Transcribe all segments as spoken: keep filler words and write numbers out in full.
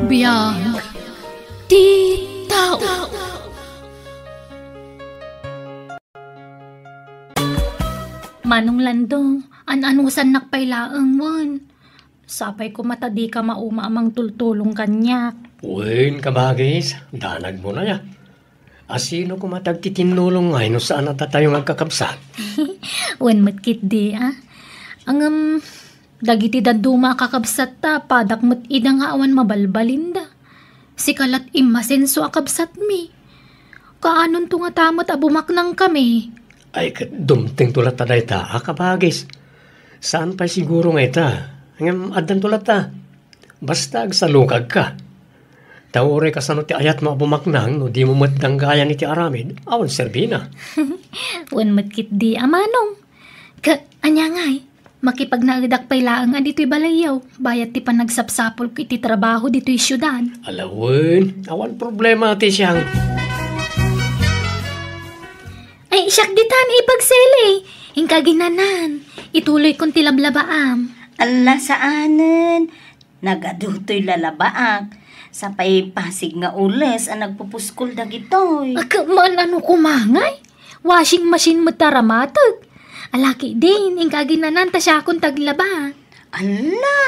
Biag ti tao. Manong Lando, an-anusannak pay laeng wen. Sapay koma ta dika mauma a mangtultulong kaniak. Wen, kabagis, danagmo na ya. A sino koma ti agtitinnulong ngay no saan a datayo nga agkakabsat? Wen met ketdi, a. Ngem, dagiti dadduma a kakabsatta, padak met ida nga awan mabalbalinda. Sika lat immasenso a kabsatmi. Kaanonto ngata met a bumaknangkami? Ay, ket dumtengto latta dayta a kabagis. Saan pay siguro nga ita, ngem addanto latta. Basta agsalukagka. Ta uray kasano ti ayatmo a bumaknang no dimo met danggayan iti aramid, awan serbina. Wen met ketdi a manong. Ket ania ngay, makipagnaedak pay laeng a ditoy balayyo, bayat ti panagsapsapulko iti trabaho ditoy siudad. Ala wen, awan problema ti siang. Ay, siak ditan, Ipag Sele. Inka aginanan. Ituloykon ti lablabaam. Ala, saanen. Nagadu toy lalabaak. Sapay pasig nga ules a nagpupuskol dagitoy. Agka man ano kumangay? Washing machine met ta ramateg. Ala ketdin, inka aginanan ta siakon taglaba. Ala!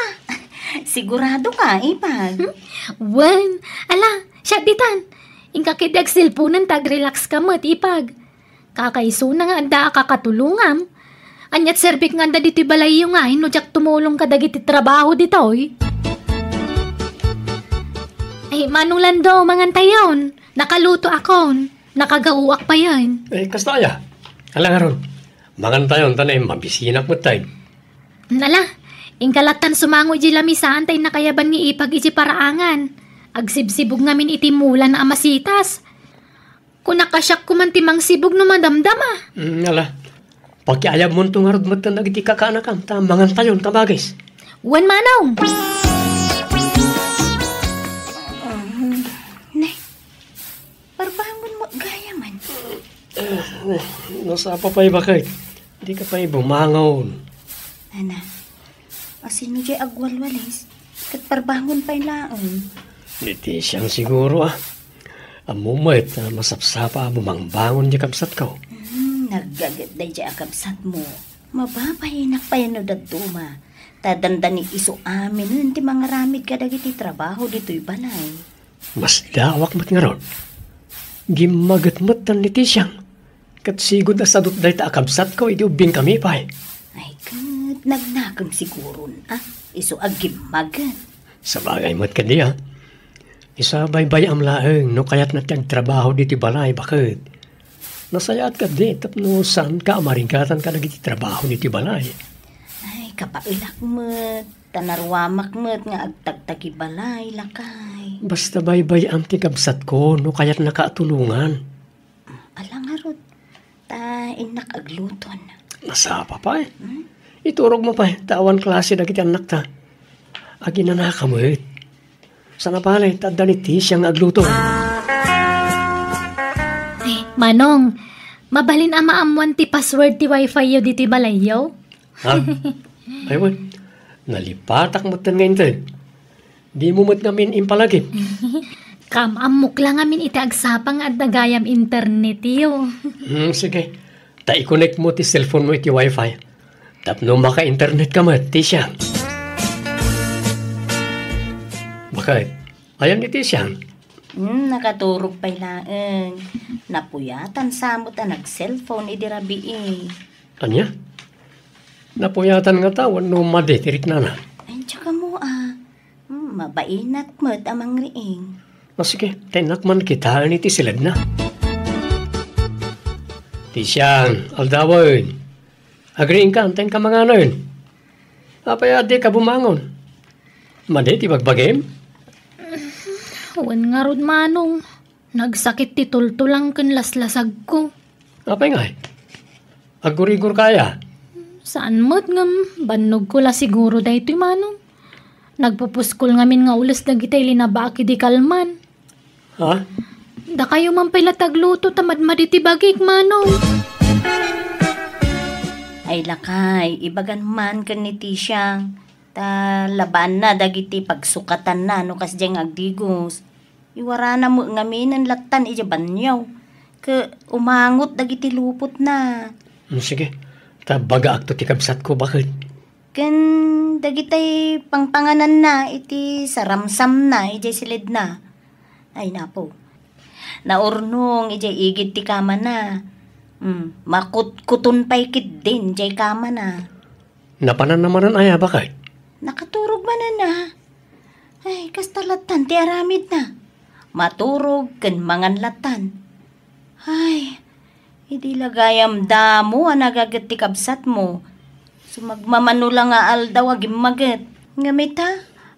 Sigurado ka, Ipag? Hmm? Wen, ala, siak ditan. Inka ketdi agselponen ta agrelax ka met, Ipag. Kakaisuna nga adda a kakatulongam. Aniat serbik nga adda ditoy balayyo ngay no diak tumulong kadagiti trabaho ditoy? Ay, Manong Lando, mangantayon. Nakalutoakon. Nakagaoak payen. Eh, kasta aya? Ala ngarud, mangantayon ta naim, mabisinak met tayo. Ala, inka lattan sumango iti lamisaan ta innak ayaban ni Ipag iti paraangan. Agsibsibog ngamin iti mulan a masitas. Kunak a siak koman ti mangsibog no madamdama. Mm, ala. Pakiayabmonto ngarud metten dagiti kakaanakam, ta mangantayon, kabagis. Wen, manong! Ne, parbangon mo gayamen. Eh, nasapa pay, baket. Dika pay bumangon. Ana, asino diay agwalwalis? Ket parbangon pay laeng. Ni Tisiang siguro, a. Ammom met a masapsapa a bumangbangon diay kabsatko. Hmm, naggaget daydiay a kabsatmo. Mababainnak pay no dadduma. Ta dandani isu aminen ti mangaramid kadagiti trabaho ditoy balay. Masdaawak met ngarud. Gimmaget metten ni Tisiang. Ket sigud a sadut dayta a kabsatko idi ubbingkami pay. Ay, ket nagnakem siguron, a, isu a gimmaget. Sabagay met kadi, a. Isu a baybay-am laeng no kayatna ti agtrabaho ditoy balay, baket. Nasayaat kadi tapno saanka a marigatan kadagiti trabaho ditoy balay. Ay, kapaelak met, ta naruamak met nga agtagtagibalay, lakay. Basta baybay-am ti kabsatko no kayatnaka a tulongan. Ala ngarud, ta innak agluton. Nasapa pay. Hmm? Iturogmo pay, ta awan klase dagiti annakta. Aginanaka met. Sana pay, ta adda ni Tisia nga agluto. Ay, Manong, mabalin a maammoan ti password ti wifi yo ditoy balayyo? Ha? Ay, wen. Nalipatak metten nga inted. Dimo met ngamin impalagip. Kaam-ammok la ngamin iti agsapa nga adda gayam internet yo. Hmm, sige. Ta i-connect mo ti cellphone mo iti wifi. Tapno maka-internet ka met, Tisia. Baket, ayan ni Tisia. Hmm, nakaturog pay laeng. Napuyatan sa met a nag-cellphone idi rabii. Ania? Napuyatan ngata wenno madi ti riknana? Ay, diak ammo, a. Hmm, mabainak met a mangriing. A, sige, ta innak man kitaen iti siledna. Tisiang, aldawen. Agriingka, ta inka manganen. Apay a dika bumangon? Madi ti bagbagim? Wen ngarud, Manong. Nagsakit ti tultulang ken laslasagko. Apay ngay? Aggurigor kaya? Saan met ngem, bannogko la siguro daytoy, Manong. Nagpupuskol ngamin nga ules dagitay linabaak idi kalman. Ha? Dakayo man pay la ti agluto ta madmadi ti bagik, Manong. Ay lakay, ibagan man ken ni Tisiang. Ta labaanna dagiti pagsukatanna no kasdiay nga agdigos. Iwarana met ngaminen lattan idiay banio. Ket umangot dagiti lupotna. Hmm, sige. Ta bagaakto ti kabsatko, baket. Ken dagitay pangpangananna iti saramsamna idiay silidna. Ay, napo. Naurnong idiay igid ti kamana. Hmm, makutkuton pay ketdin diay kamana. Napananna manen aya, baket? Nakaturog manen a. Ay, kasta lattan ti aramidna. Maturog ken mangan lattan. Ay, idi la gayam damo a nagaget ti kabsatmo. Sumagmamano la nga aldaw a gimmaget. Ngem ita,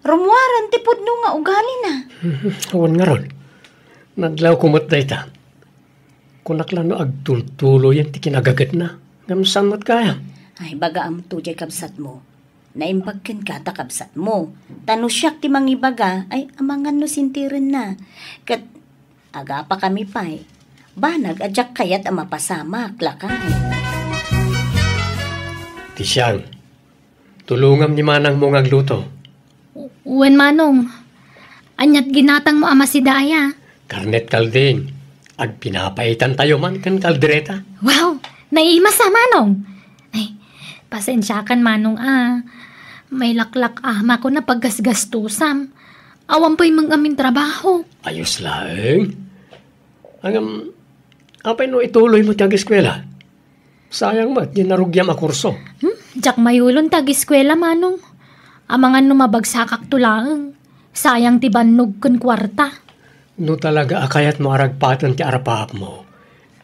rummuaren ti pudno nga ugalina. Awan ngarud. Nadlawko met dayta. Kunak la no agtultuloyen ti kinagagetna. Ngem saan met gayam? Ay, bagaamto diay kabsatmo. Naimbag kenka ta kabsatmo. Ta no siak ti mangibaga, ay amangan no sintirenna. Ket agapakami pay. Banag a diak kayat a mapasamak, lakay. Ti siang, tulongam ni manangmo nga agluto. Wen, manong. Aniat ginatangmo a masida aya? Karnet kalding. Agpinapaitantayo man ken kaldereta. Wow! Naimas a, manong! Ay, pasensiakan, manong a. Mailaklak-amako a paggasgastusam. Awan pay met ngamin trabaho. Ayos laeng. Ngem, apay no ituloymo ti ageskuela? Sayang met ti narugiam a kurso. Hmm? Diak mayulon ti ageskuela, manong. Amangan no mabagsakakto laeng. Sayang ti bannog ken kuarta. No talaga a kayatmo a ragpaten ti arapaapmo,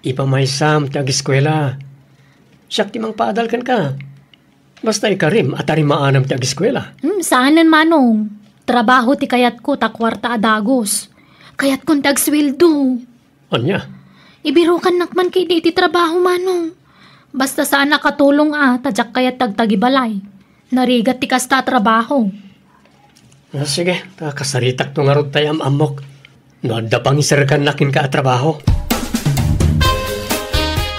ipamaysam ti ageskuela. Siak ti mangpaadal kenka. Basta ikarim a tarimaanam ti ageskuela. Hmm, saanen, manong. Trabaho ti kayatko ta kuarta a dagus. Kayatkon ti agsueldo. Ania? Ibirukannak man ketdi iti trabaho, manong. Basta saan a katulong a, ta diak kayat ti agtagibalay. Narigat ti kasta a trabaho. Ah, sige, ta kasaritakto ngarud tay am-ammok. No adda pangiserkanna kenka a trabaho.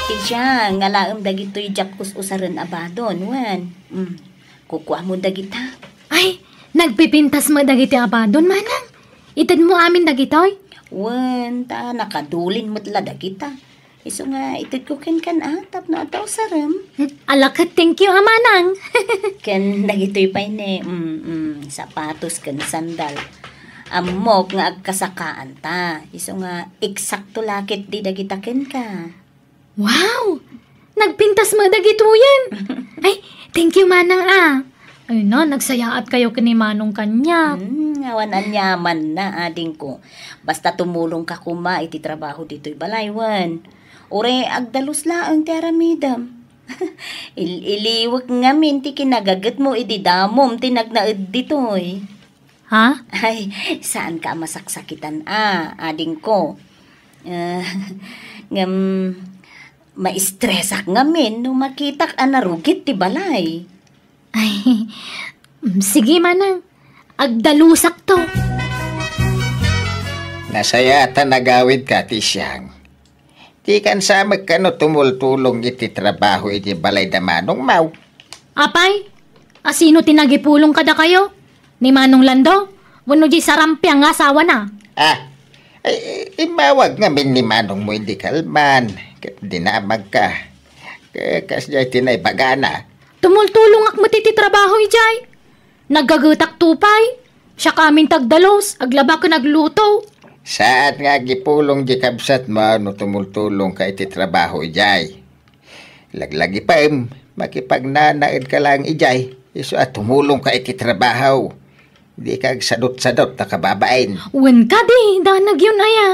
Ti siang, alaem dagitoy diak us-usaren a badon, wen. Mm. Kukuamo dagita. Ay, nagpipintas met dagiti a badon, manang. Itedmo amin dagitoy? Wen, ta nakadulin met la dagita. Isu nga itedko kenka a, tapno adda usarem. Ala ket, thank you a, manang. Ken dagitoy pay ne, mm, mm, sapatos ken sandal. Ammok nga agkasakaanta. Isu nga eksakto la ketdi dagita kenka. Wow! Nagpintas met dagitoyen. Ay, thank you, manang a. Ay na, nagsayaatkayo ken ni manong kaniak. Hmm, awan aniamanna, adingko. Basta tumulongka koma iti trabaho ditoy balay, wen. Uray agdalus laeng ti aramidem. Il-iliwek ngamin ti kinagagetmo idi damom ti nagnaed ditoy. Ha? Ay, saanka a masaksakitan a, adingko. Eh, ngem, maistresak ngamin no makitak a narugit ti balay. Ay, mm, sige, manang. Agdalusakto. Nasayaat a nagawidka, ti siang. Dikan sa met kano tumultulong iti trabaho iti balay da manongmo? Apay, asino ti nagipulong kadakayo? Ni Manong Lando? Wenno diay sarampiang nga asawana? Ah, ay, immawag ngamin ni manongmo idi kalman, ket dinamagka. Ka-, kasdiay ti naibagana. Tumultulongak met iti trabaho idiay. Naggagetak to pay. Siak amin ti agdalus, aglaba ken agluto. Saan nga agipulong di kabsatmo no tumultulongka iti trabaho idiay. Laglagipem, makipagnanaedka laeng idiay, isu a tumulongka iti trabaho. Dika agsadutsadut a kababain. Wen kadi, danagyon aya.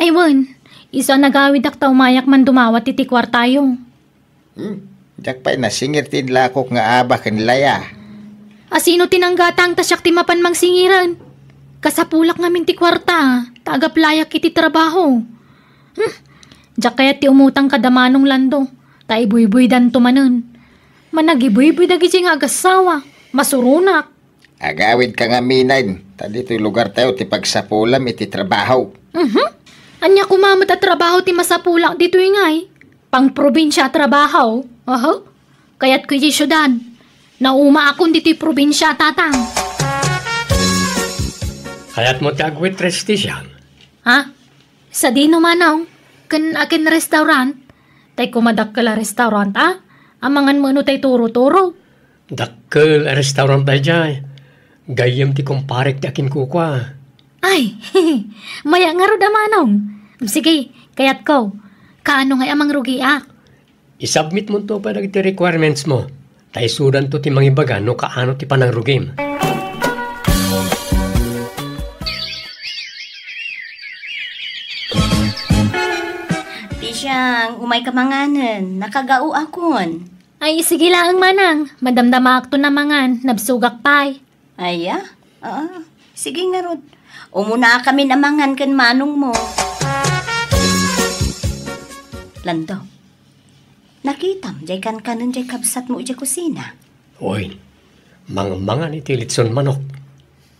Ay wen, isu a nagawidak ta umayak man dumawat iti kuartayo. Hmm, diak pay nasingir ti inlakok nga aba ken laya. Asino ti nanggatang ta siak ti mapan mangsingiran? Kasapulak ngamin ti kuarta, ta agaplayak iti trabaho. Hmm, diak kayat ti umutang kada Manong Lando, ta ibuybuydanto manen. Managibuybuy dagiti nga agassawa, masuronak. Agawidka ngaminen, ta ditoy lugartayo ti pagsapulam iti trabaho. Mhm. Ania koma met a trabaho ti masapulak ditoy ngay? Pangprobinsia a trabaho? Aha. Kayatko iti siudad. Naumaakon ditoy probinsia, Tatang. Kayatmo ti agwaitress, Tisiang? Ha? Sadino, Manong? Ken akin restaurant? Tay koma dakkel a restaurant, a? Amangan met no tay turo-turo. Dakkel a restaurant daydiay. Gayyem ti kumparek ti akin kukua. Ay, maya ngarud a, Manong. Sige, kayatko. Kaano ngay a mangrugiak? I-submit monto pay dagiti requirements mo. Ta isudanto ti mangibaga no kaano ti panangrugim. Tisiang, umayka manganen. Nakagaoakon. Ay, sige laeng, Manang. Madamdamaakto a mangan. Nabsogak pay. Aya? Ah, sige ngarud. Umunakamin a mangan ken manongmo. Lando, nakitam diay kankanen diay kabsatmo idiay kusina? Wen, mangmangan iti litson manok.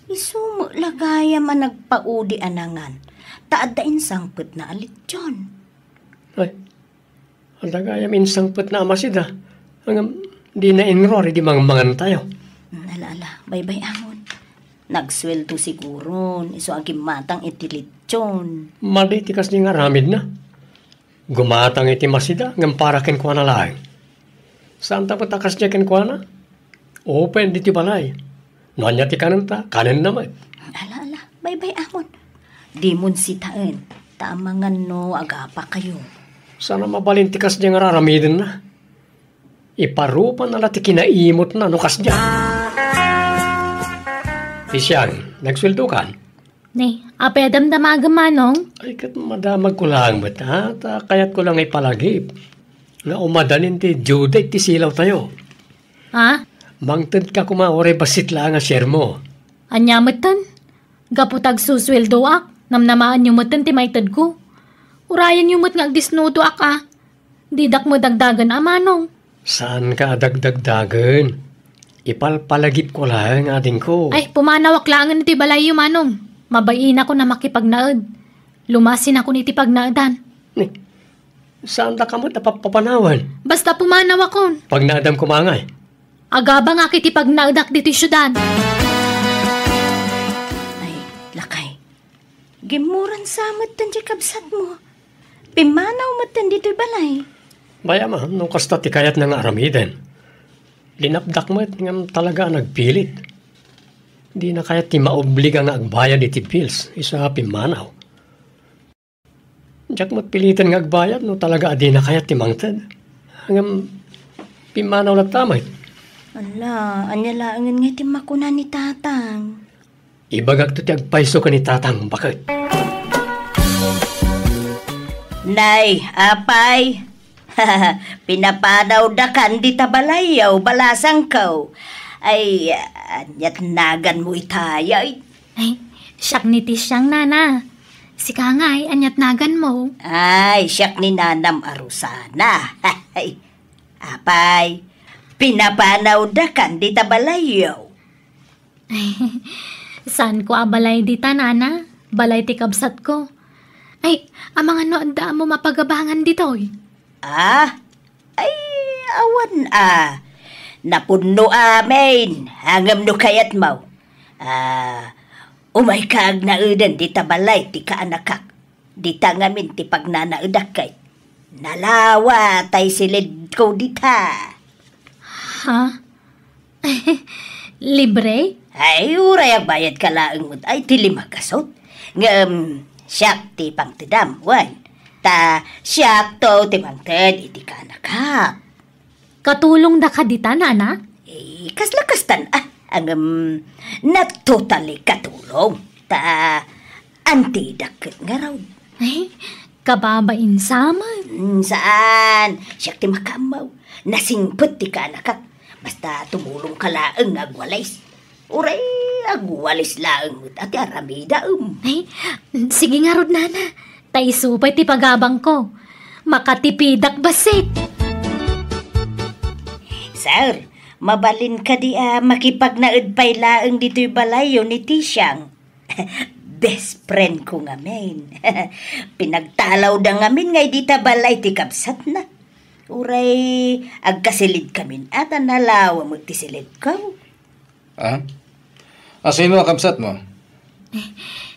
Isu met la gayam a nagpaudi a nangan, ta adda insangpetna a litson. Ay, adda gayam insangpetna a masida. Ngem dina inruar idi mangmangantayo. Hmm, ala, ala, baybay-amon. Nagsueldo siguron, isu a gimmatang iti litson. Madi ti kasdi nga aramidna. Gumatang iti masida, ngem para kenkuana laeng. Saanta met a kasdi kenkuana? Open ditoy balay. No ania ti kanenta, kanenna met. Ala, ala, baybay-amon. Dimon sitaen, ta amangan no agapakayo. Saan a mabalin ti kasdi nga raramidenna. Iparupaanna la ti kinaimutna no kasdiay. Tisiang, nagsueldokan? Ni, apay a damdamagem, Manong? Ay, ket madamagko laeng met, ha? Ta kayatko la nga ipalagip nga umadanin ti due date ti silawtayo. Ha? Mangtedka koma uray bassit laeng a share mo. Ania metten? Gapu ta agsusueldoak, namnamaenyo metten ti maitedko. Urayenyo met nga agdisnudoak, a. Didak madagdagen a, Manong. Saanka a dagdagdagen. Ipalpalagipko laeng, adingko. Ay, pumanawak laengen iti balayyo, Manong. Mabainakon a makipagnaed. Lumasinakon iti pagnaedan. Ni, saandaka met a papapanawen? Basta pumanawakon. Pagnaedam koma ngay. Agabangak iti pagnaedak ditoy siudad. Ay, lakay. Gimmuran sa metten ti kabsatmo. Pimmanaw metten ditoy balay. Bayam a, no kasta ti kayatna nga aramiden. Linapdak met ngem talaga a nagpilit. Dina kayat ti maobliga nga agbayad iti bills, isu a pimmanaw. Diak met piliten nga agbayad no talaga a dina kayat ti mangted. Ngem pimmanaw latta met. Ala, ania laengen nga iti makuna ni Tatang? Ibagakto ti agpayso ken ni Tatang, baket. Nay, apay, pinapanawdakan dita balayyo, balasangko. Ay, aniat naganmo itay? Ay, siak ni Tisiang, Nana. Sika ngay, aniat naganmo? Ay, siak ni Nanam a Rosana. Ay, apay, pinapanawdakan dita balayyo. Saanko a balay dita, Nana. Balay ti kabsatko. Ay, amangan no adda a mapagabangan ditoy? Ah? Ay, awan a. Napunno amin. Ngem no kayatmo, ah, umayka agnaeden dita balay ti kaanakak. Dita ngamin ti pagnanaedak ket nalawa tay silidko dita. Ha? Libre? Ay, uray agbayadka laeng met ay ti lima gasut. Ngem, siak ti pangtedam, wen. Ta, siakto ti mangted iti kaanakak. Katulongdaka dita, Nana? Eh, kasla kastan, ah, ngem, not totally katulong. Ta, antidak ket ngarud. Ay, kababain sa met. Mm, saan? Siak ti makaammo. Nasingpet ti kaanakak. Basta tumulongka laeng nga agwalis. Uray, agwalis laeng met a ti aramidaem. Ay, sige ngarud, Nana. Ta isu pay ti pagabangko. Makatipidak bassit. Sir, mabalin kadi a makipagnaed pay laeng ditoy balayyo ni Tisiang? Best friend ko ngamin. Pinagtalawda ngamin nga idi ta balay ti kabsatna. Uray agkasilidkamin a ta nalawa met ti silidko. Ah? A sino a kabsatmo?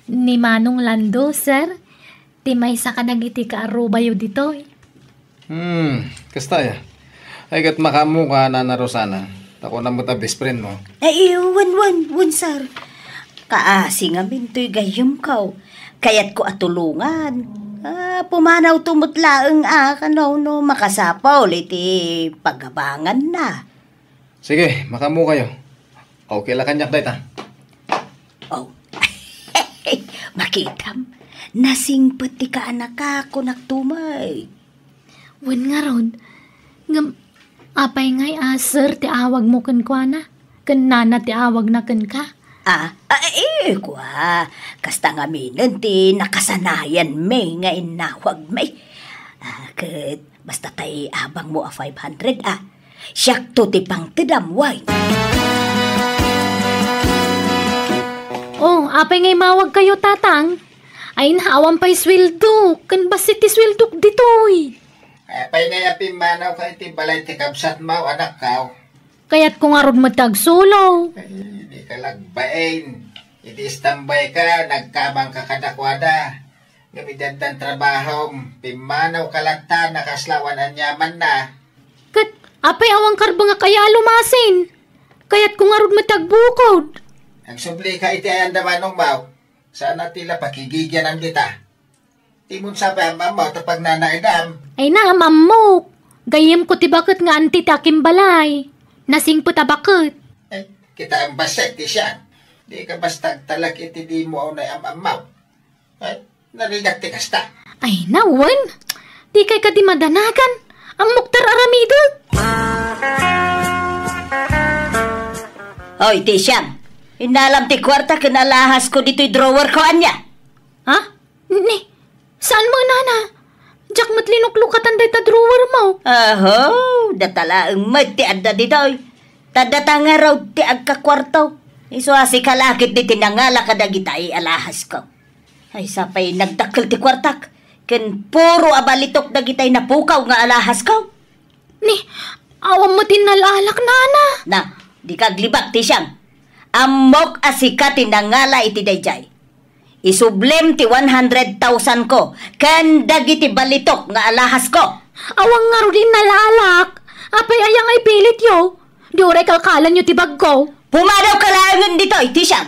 Ni Manong Lando, sir. Ti maysa kadagiti kaarubayo ditoy. Hmm, kasta aya. Ay, ket makaammoka, Nana Rosana. Ta kunam met a best friendmo. Ay, wen, wen, wen, sir. Kaasi ngamin toy gayyemko. Kayatko a tulongan. Ah, pumanawto met laeng a, kano no makasapul iti pagabanganna. Sige, makaammokayo. Okay la kaniak dayta. Oh. Makitam, nasingpet ti kaanaka, kunak tumay. Wen ngarud, ngem apay ngay a sir ti awagmo kenkuana? Ken nana ti awagna kenka? Ah, ah, eh, kua. Kasta ngaminen ti nakasanayanmi nga innawagmi. Ah, ket basta tay abangmo a five hundred, ah. Siakto ti pangtedam, way. Oh, apay nga imawagkayo, Tatang? Ay, naawan pay sueldo. Ken bassit ti sueldok ditoy. Apay nga pimmanaw ka iti balay ti kabsatmo, anakko? Kayatko ngarud met ti agsulo. Ay, di ka lagbain. Iti istambay ka, nagkamang ka kadakuada. Ngem iti addan trabahom, pimmanaw ka latta, nakasla awan aniamanna. Ket apay awan karbengak aya a lumasin? Kayatko ngarud met ti agbukod. Agsubli ka iti ayan da manong maw. Saan a ti la pakigigianam dita. Timon sa pay am-ammaw ta pagnanaedam. Ay, naam-ammok. Gayyemko ti baket nga anti ti akimbalay. Nasingpet a baket. Ay, kita ang basek ti siya. Di ka basta agtalek iti di mo awnay am-ammaw. Ay, narigat ti kasta. Ay, nawen. Di kay kadi madanagan. Ammok ti ar-aramidek. Oy, ti siyam. Innalam ti kuarta ken alahas ko ditoy drawer ko, ania? Ha? Ni, saan mo, nana? Diak met linuklukatan dayta drawer mo. Aho, data laeng met ti adda ditoy. Ta data ngarud ti agkakuarto. Isu a sika la ket ti nangala kadagitay alahas ko. Ay, sapay nagdakkel ti kuartak. Ken puro a balitok dagitay napukaw nga alahas ko. Ni, awan met innal-alak, nana. Na, di ka aglibak ti siam. Ammok a sika ti nangala iti daydiay. Isublem ti one hundred thousand ko ken dagiti balitok nga alahas ko. Awan ngarud innal-alak. Apay aya nga ipilityo? Di uray kalkalanyo ti bagko. Pumanaw ka laengen ditoy, ti siam.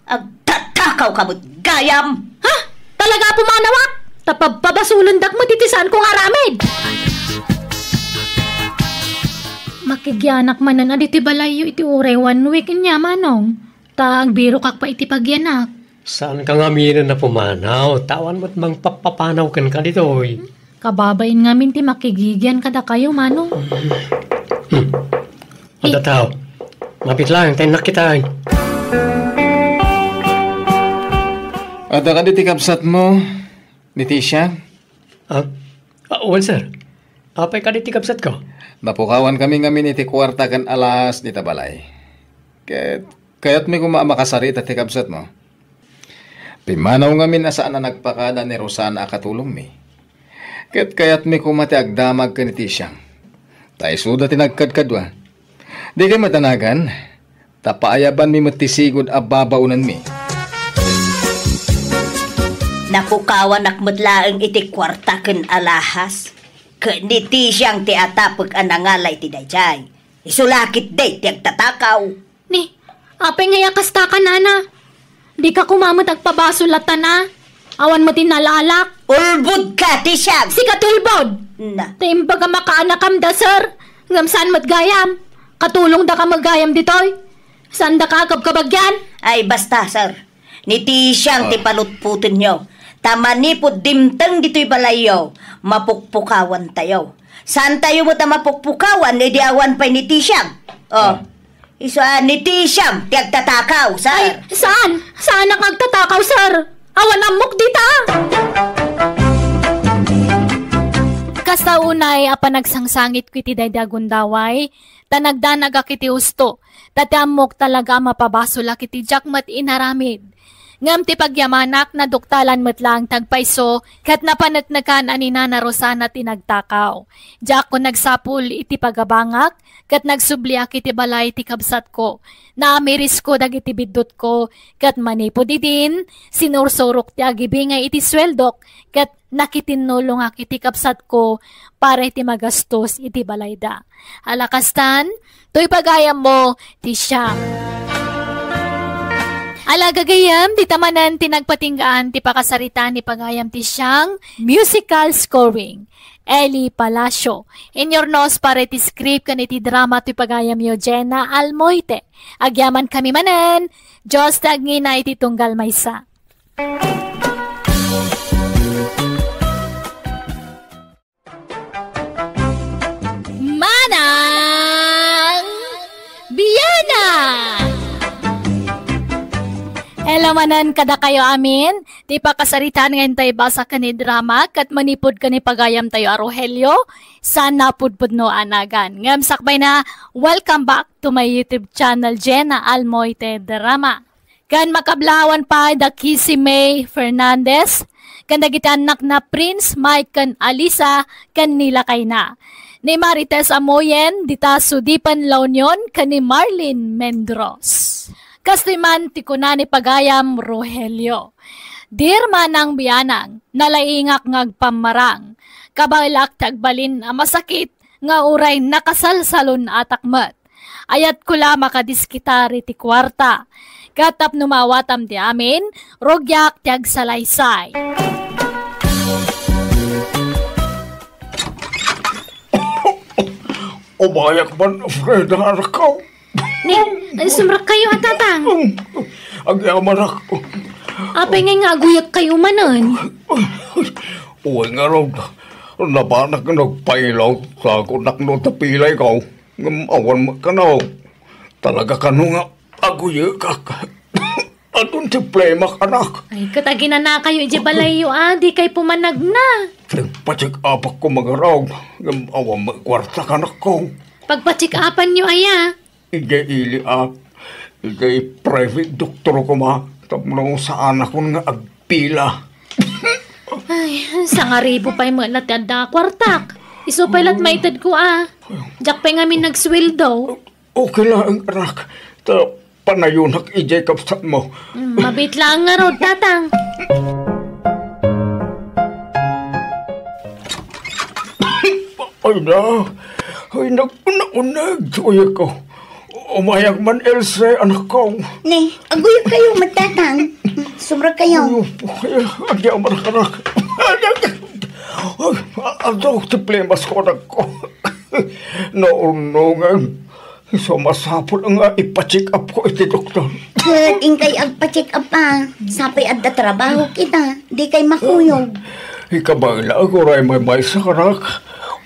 Agtatakaw ka met gayam! Ha? Talaga a pumanawak? Ta pabpabasolendak met iti saanko nga aramid! Makigianak manen a ditoy balayyo iti uray one week ania, manong. Ta agbirokak pay iti pagianak. Saanka ngaminen a pumanaw, ta awan met mangpappapanaw kenka ditoy. Kababain ngamin ti makigigian kadakayo, manong. Hmm. Adda tao. Mapit laeng ta innak kitaen. Adda kadi ti kabsatmo, ni Tisha? Ah? Ah, wen, sir. Apay kadi ti kabsatko? Napukawan kami ngamin iti kuarta ken alahas dita balay. Ket kayatmi koma a makasarita ti kabsatmo. Pimmanaw ngamin a saan a nagpakada ni Rosana a katulongmi. Ket kayatmi koma ti agdamag ken ni Tisha. Ta isuda ti nagkadkadua. Dikay madanagan, ta paayabanmi met ti sigud a babaonanmi. Napukawanak met laeng iti kuarta ken alahas. Ket ni Tisha ti atapek a nangala iti daydiay. Isu la ketdi ti agtatakaw. Ni, apay ngay a kasta ka, nana? Dika koma met agpabasol a tan a? Awan met innal-alak. Ulbod ka, ti siam! Sika ti ulbod! Na. Ta imbag a makaanakam da, sir. Ngem saan met gayam. Katulongdaka met gayam ditoy. Saandaka a kabkabagian? Ay, basta, sir. Ni Tisha ti palutpotenyo. Ta manipud dimteng ditoy balayyo, mapukpukawantayo. Saantayo met a mapukpukawan, idi awan pay ni Tisha. Oh. Ah. Isu a ni Tisha ti agtatakaw, sir. Ay, saan? Saanak nga agtatakaw, sir? Awan ammok dita. Kasta unay a panagsangsangitko iti daydi a gundaway, ta nagdanagak iti husto, ta ti ammok talaga a mapabasolak iti diak met inaramid. Ngem ti pagyamanak, naduktalan met laeng ti agpayso, ket napaneknekan a ni Nana Rosana ti nagtakaw. Diakon nagsapul iti pagabangak, ket nagsubliak iti balay ti kabsatko. Naamirisko dagiti biddutko, ket manipud idin, sinursurok ti agibingay iti sueldok, ket nakitinnulongak iti kabsatko para iti magastos iti balayda. Ala kastan, toy pagayammo ti siang. Ala gagayam, dita manen ti nagpatinggaan ti pakasaritaan ni pagayam ti siang, musical scoring. Eli Palacio. Inyurnos para iti script ken iti drama ti pagayamyo, Jenna Almoite. Agyamankami manen, Dios ti agngina iti tunggal maysa. Manang Biana! Hello manen kadakayo amin. Ti pakasaritaan nga intay basa ken ni drama ket manipud ken ni pagayamtayo a Rogelio, saan napudpudno a nagan. Ngem sakbayna, welcome back to my YouTube channel, Jenna Almoite Drama. Ken makablaawan pay da Kissy May Fernandez, ken dagiti annakna Prince, Mike, ken Alisa, ken ni lakayna. Ni Marites Amoyen, dita Sudipan, La Union, ken ni Marlene Mendros. Kastoy man ti kuna ni pagayam Rogelio. Dear Manang Bianang, nalaingak nga agpammarang. Kabaelak ti agbalin a masakit nga uray nakasalsalun-atak met. Ayatko la makadiskitar iti kuarta. Ket tapno maawatam ti amin, rugiak ti agsalaysay. Umayak man, Freda, anakko. Ni, sumrekkayo a, Tatang. Agyamanak. Apay ngay nga aguyagkayo manen? Uy, ngarud, napanak nga nagpailaw, sakunak no tapilayko. Ngem awan met kano. Talaga kano nga aguyegak. Adun ti plemak, anak. Ay, ket aginanakayo idiay balayyo a, dikay pumanagna. Nagpa-check-upak koma ngarud, ngem awan met kuarta, anakko. Pagpa-check-upanyo aya? Idiay ili a, idiay private doktor koma, tapno saanakon nga agpila. Ay, sangaribu pay met la ti adda a kuartak. Isu pay lat maitedko a. Diak pay ngamin nagsueldo. Okay laeng, anak. Ta panayonak idiay kabsatmo. Mm, mabiit laeng ngarud, Tatang. Ay na, ay, nag-, nauneg ti uyeko. Umayak man, Else, anakko. Ne, aguyagkayo met, Tatang. Sumrekkayo. Ay, ay, agyamanak, anak. Ay, adu ti plemasko, anakko. Naurnongen. Isu a masapul nga ipa-check-upko iti doktor. Ket inkay agpa-check-up a. Sapay adda trabahok ita, dikay makuyog. Ikabaelak, uray maymaysak, anak.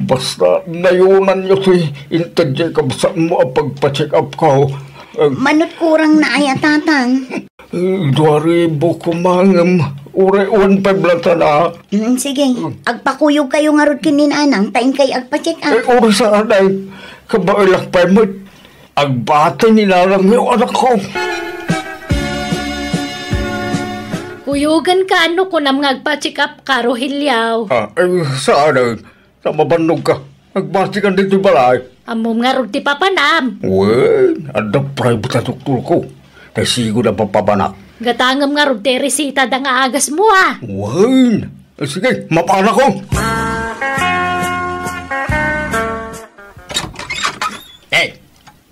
Basta nayonanyo ti intedyo kabsatmo a pagpa-check-upko. Ag- Manut kurang na aya, Tatang? Eh, dua ribu koma ngem, uray one five lang tana. Mm, sige. Agpakuyogkayo ngarud ken ni Nanang, ta inkay agpa-check-up. Eh, uray saan ay, kabaelak pay met. Agbati ni Nanang yo, anakko. Kuyogenka no kunam nga agpa-check-upka, Rogelio. Ah, eh, saan ay? Ta mabannogka. Agbatikan ditoy balay. Ammom ngarud ti papanam. Wen, adda private a doktorko. Ta sigud a papabanak. Gatangem ngarud ti resitada nga agasmo a. Wen. Eh, sige, mapanakon. Eh,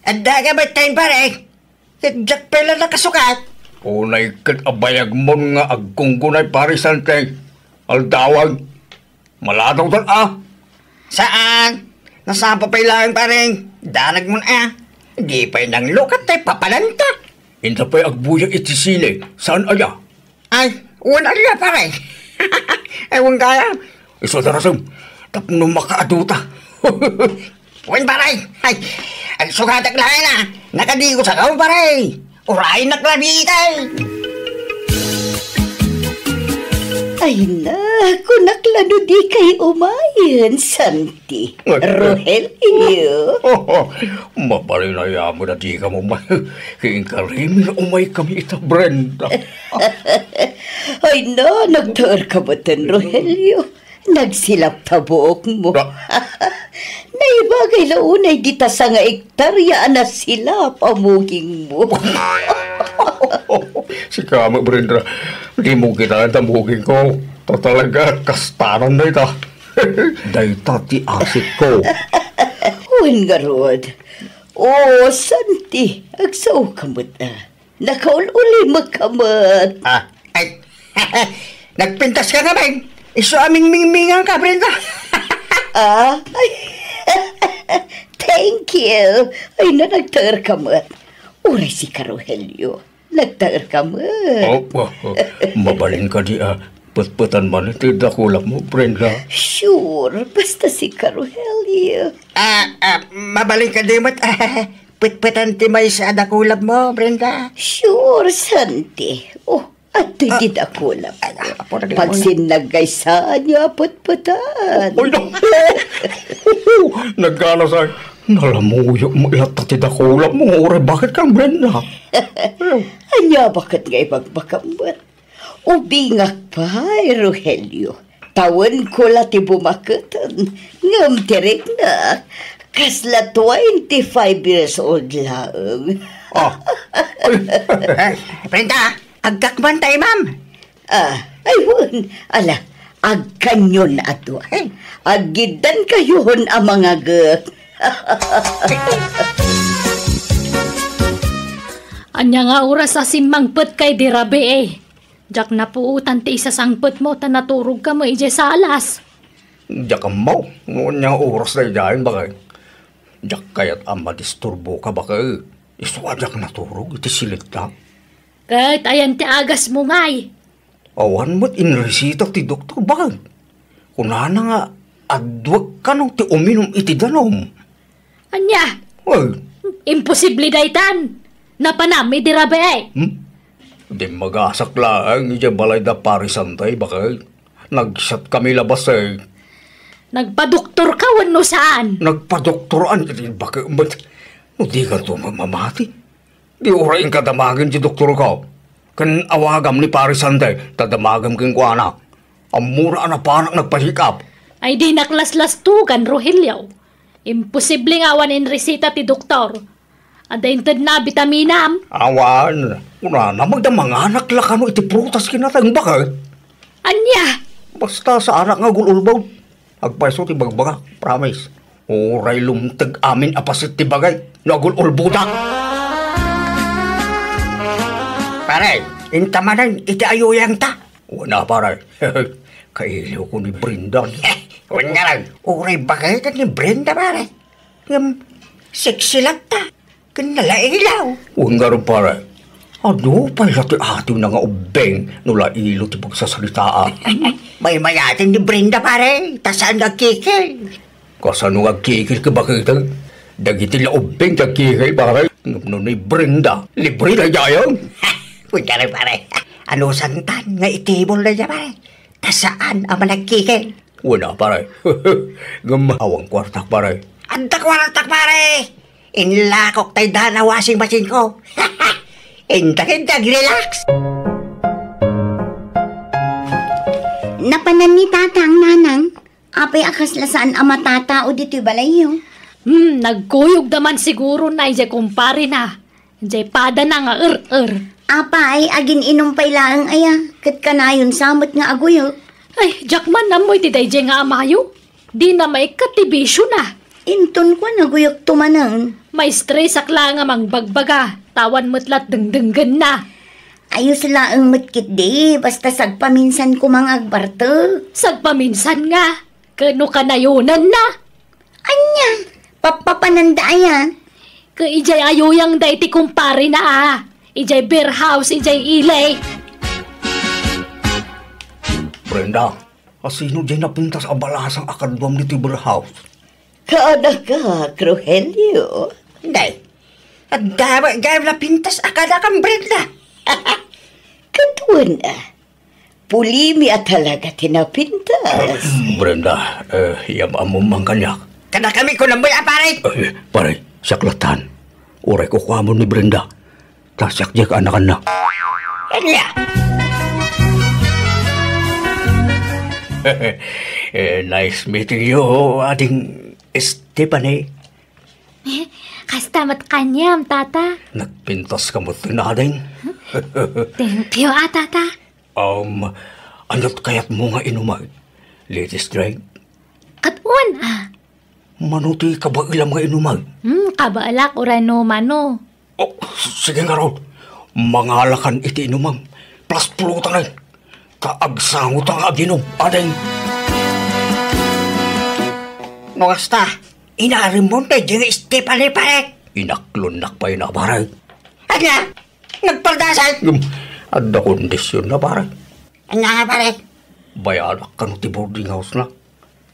adda ka met, pare? Ket diak pay la nakasukat. Unay ket abayagmon nga aggunggunay, pare Sante. Aldawan. Maladaw tan a? Saan? Nasapa pay laeng, pare. Danagmon a. Di pay nanglukat tay papananta. Inta pay agbuyag iti sine. Saan aya? Ay, wen aya, pare. Ay, wen kaya. Isu a darasem. Tapno makaaduta. Wen, pare. Ay, ay, sugatek laeng a. Nakadigo sa kaw, pare. Uray naklabitay. Ay na, Ako nakla no dikay umayen, Santi. Ay, Rogelio. Mabalin a yaman a dikam umay. Ket inkarimi nga umaykami ita, Brenda. Ay na, nagtaerka metten, Rogelio. Nagsilap ta buokmo. Ah. Naibagay la unay dita sanga ektarya a nasilap a mugingmo. Sika met, Brenda, dimo kitaen ta mugingko. Ta talaga, kastanan dayta. Dayta ti asikko. Wen ngarud. O, Santi, agsaoka met, ah. Nakaul-ulimekka met. Ah, ay, nagpintaska ngamin. Isu a mingmingminganka, Brenda. Ah, ay, thank you. Ay, na, nagtaerka met. Uray sika, Rogelio. Nagtaerka met. Oh, oh, oh. Mabalin kadi a petpetan man ti dakulapmo, Brenda? Sure, basta sika, Rogelio. Ah, ah, mabalin kadi met a petpetan ti maysa a dakulapmo, Brenda? Sure, Santi. Oh, adtoy ti dakulap. Ay, apo, naglaman. Pagsinnaggaysaanyo a petpetan. Oy, no. Nagkalasay. Nalamuyo mo ilatta ti dakulapmo nga uray baket kan Brenda. Ania baket nga ibagbagam met? Ubingak pay, Rogelio. Tawenko la ti bumaketen, ngem ti riknak, kasla twenty-five years old laeng. Ah. Eh, Brenda, agkakman tayo, ma'am. Ah, ay, wen. Ala, agkanyon a dua. Ay. Aggiddankayon a mangagek. Ania nga oras a simmangpetka idi rabii? Diak napuotan ti isasangpetmo ta naturogka met idiay salas. Diak ammo no ania nga oras daydiay, baket. Diak kayat a madisturboka, baket. Isu a diak naturog iti siletta. Ket ayan ti agasmo ngay? Awan met inresita ti doktor, baket. Kunana nga adduek kano ti uminum iti danum. Ania? Ay. Imposible daytan. Napanam idi rabii. Hmm? Dimmagasak laeng idiay balay da Pari Santay, baket. Nagsiatkami labasen. Nagpadoktorka wenno saan? Nagpadoktoran iti baket met. No dikanto mamamati, di uray inka damagen ti doktorko. Ken awagam ni Pari Santay ta damagem kenkuana. Ammona a napanak nagpa-check up. Ay, dinak laslastugan, Rogelio. Imposible nga awan inresita ti doktor. Adda intedna a bitaminam? Awan. Kunana, magda manganak la kano iti prutas kinateng, baket. Ania? Basta saanak nga agul-ulbod. Agpayso ti bagbagak, promise. Uray lumteg amin a paset ti bagay no agul-ulbodak. Pare, inta manen iti ayuyangta. Wen a, pare. Kailiwko ni Brenda. Wen ngarud, uray baketen ni Brenda, pare. Ngem, sexy latta. Ken nalailaw. Wen ngarud, pare. Adu pay la ti atiwna nga ubbing no lailo ti pagsasaritaan. Maymayaten ni Brenda, pare. Ta saan nga agkikil. Kasano nga agkikil, baketen? Dagiti la ubbing ti agkikil, pare. Ngem no ni Brenda, libre daydiay. Wen ngarud, pare. Anusantan nga itibol daydiay, pare. Ta saan a managkikil. Wen a, pare. Ngem awan kuartak, pare. Adda kuartak, pare. Inlakok tay dana washing machine ko. Inta ket agrelax. Napanan ni Tatang, Nanang. Apay a kasla saan a matatao ditoy balayyo? Hmm, nagkuyogda man siguro na idiay kumparena. Jay padana nga er-er. Apay, agin-inum pay laeng aya, ket kanayon sa met nga aguyog. Ay, diak man ammo iti dayjay nga amayo. Dina maikkat ti bisiona. Inton kuan, aguyogto manen. Maistresak la nga mangbagbaga, ta awan met lat dengdenggenna. Ayos laeng met ketdi, basta sagpaminsan koma nga agbartek. Sagpaminsan nga? Ket no kanayonanna? Ania? Pappapananda aya? Ket idiay ayuyangda iti kumparena a, idiay beer house, idiay ili. Brenda, asino diay napintas a balasang a kaduam ditoy beer house? Kaanakak, Rogelio. Day, adda met gayam napintas a kadakam, Brenda. Ket wen a, Pulimi a talaga ti napintas. Brenda, eh, yam-ammom man kaniak. Kadakami kunam met a, pare. Eh, pare, siak lattan. Uray kukuamon ni Brenda. Ta siak diay kaanakanna. Ania? Eh, nice meeting you, Ading Stephanie. Eh, kasta met kaniam, Tata. Nagpintas ka met, Ading. Thank you, a, Tata. Um, aniat kayatmo nga inumak? Let's drink. Ket wen, a. Mano ti kabaelam nga inumak? Hmm, kabaelak uray no mano. Oh, sige ngarud. Mangalakan iti inumam. Plus pulutan, eh. Ta agsangota nga aginum, Ading. No kasta, inarimon daydiay nga Stephanie, pare. Inaklonnak pay na, pare. Ania? Nagpardasay? Ngem, adda kondisionna, pare. Ania nga, pare? Bayadak kano ti boarding house-na.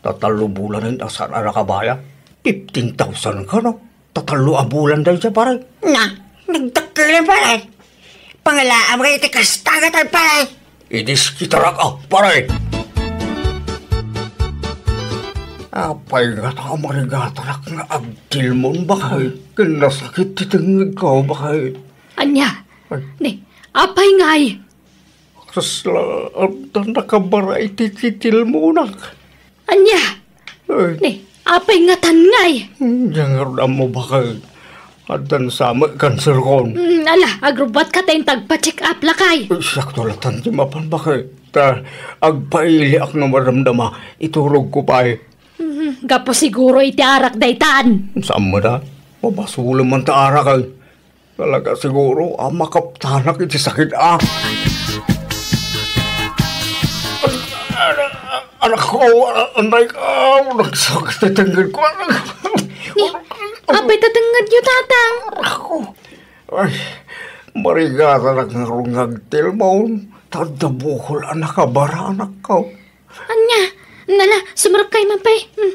Ta tallo bulanen a saan a nakabayad. Fifteen thousand kano. Ta tallo a bulan dayta, pare. Na, nagdakkel, pare. Pangalaam kayo ti kasta nga tal, pare. Idiskitarak, a, pare. Apay ngata a marigatarak nga agtilmon, baket? Ken nasakit ti tengngedko, baket? Ania? Ay. Ni, apay ngay? Kasla, adda nakabara iti titilmonak. Ania? Ay. Ni, apay ngatan ngay? Diak ngarud ammo, baket. Addan sa met cancer kon. Mm, ala, agrubbuatka ta inta agpa-check up lakay. Ay, siakto lattan ti mapan, baket. Ta, agpailiak no madamdama, iturogko pay. Mm, gapu siguro iti arak daytan. Saan met a? Mabasolem man ta arak, ay. Talaga siguro a makaptanak iti sakit, a. Anak, anak ko, anay ka, nagsakit ti tengngedko, anak. Ni, apay ti tengngedyo, Tatang? Anak ko. Ay, marigatanak ngarud nga agtilmon, ta adda bukol a nakabara, anak ko. Ania? Nala, sumrek kay man pay. Hmm.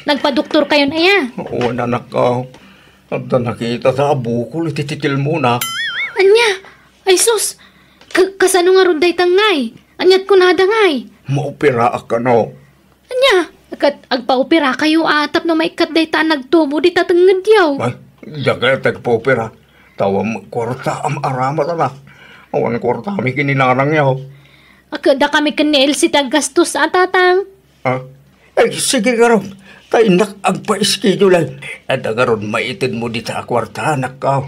Nagpadoktor kayon aya? Oo, anak ko. Adda nakita ta a bukol iti titilmona. Ania? Ay sus! Ka-, kasano ngarud dayta ngay? Aniat kunada ngay? Maoperaak kano. Ania? Ket agpaopera kayo a tapno maikkat dayta a nagtubo dita tengngedyo. Ay, diak kayat agpaopera. Ta awan met kuarta a maaramat, anak. Awan kuartami ken ni nanangyo. Ket dakami ken ni Elsie ti aggastos a, Tatang. Ah? Ay, sige ngarud. Ta innak agpa-schedule. Adda ngarud maitedmo dita a kuarta, anak ko.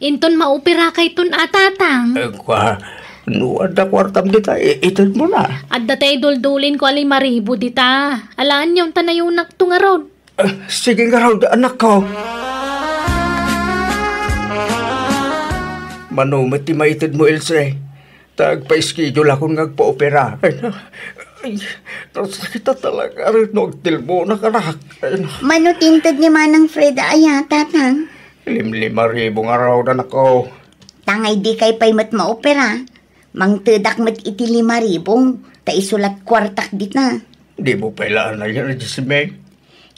Inton maopera kayton a, Tatang. Eh, kua, no adda kuartam dita, i-, itedmo na. Adda tay duldulinko a lima ribu dita. Alaanyo ta nayunakto ngarud. Ah, sige ngarud, anak ko. Mano met ti maitedmo, Elsie? Ta agpa-schedule akon nga agpaopera. Ay, na, ay, nasakit a talaga rin no agtilmonak, anak. Ay, na. Mano ti inted ni Manang Freda aya, Tatang? Limlima ribu ngarud, anak ko. Tangay dikay pay met maopera. Mangtedak met iti lima ribu, ta isu la't kuartak dita. Dimo pay la anayon, Jessie May?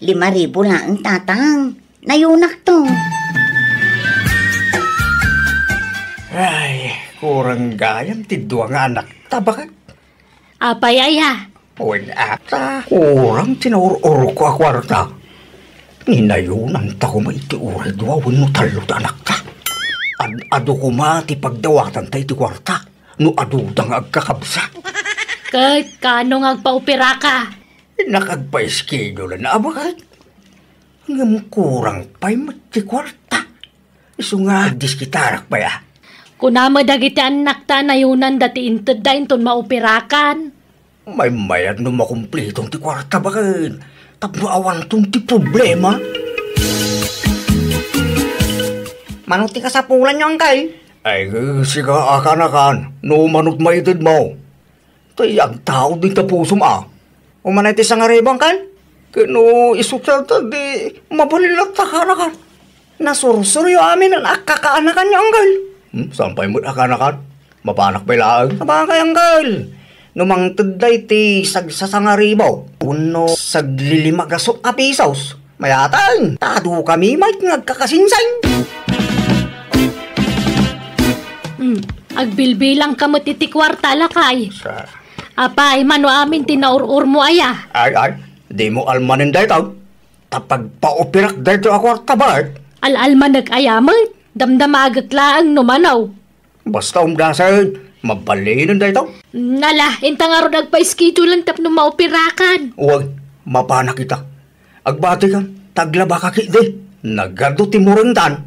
Lima ribu laeng, Tatang. Nayunakto. Ay, kurang gayam ti dua nga anakta, baket. Apay aya? Wen, ata, kurang ti naur-urko a kuarta. Ni nayunanta koma iti uray dua wenno tallo ti anakta. Ad-adu koma ti pagdawatanta iti kuarta no aduda nga agkakabsat. Ket kaano nga agpaoperaka? Innak agpa-schedule-na a, baket. Ngem kurang pay met ti kuarta. Isu nga agdiskitarak pay a. Kuna met dagiti annakta a nayunanda ti intedda inton maoperakan. Maymayat no makumpliton ti kuarta, baket. Tapno awanton ti problema. Mano ti kasapulanyo, Angkel? Ay, sika a kaanakan, no mano't maitedmo. Tay agtaud iti pusom a. Umanay ti sangaribu, Angkel? Ken no isu ta, di mabalin latta a kaanakan. Nasursuryo amin a kakaanakanyo, Angkel. Hmm, saan pay met a kaanakan? Mapanak pay laeng. Sabagay, Angkel. No mangted dayta sagsasangaribu wenno saglilima gasut a pisos, mayateng. Ta adu kami met nga agkakasingsing. Hmm. Agbilbilangka met iti kuarta, lakay. Sa- Apay, mano amin ti naur-urmo aya? Ay, ay, dimo almanen daytoy. Ta pagpaoperak daytoy a kuarta, baket. Al-almanek aya met? Damdamagek laeng no mano. Basta umdasen, maballinen daytoy. Nala, inta ngarud agpa-schedulean tapno maoperakan. Wen, mapanak ita. Agbatikan, ta aglabaka ketdi. Nagadu ti murengtan.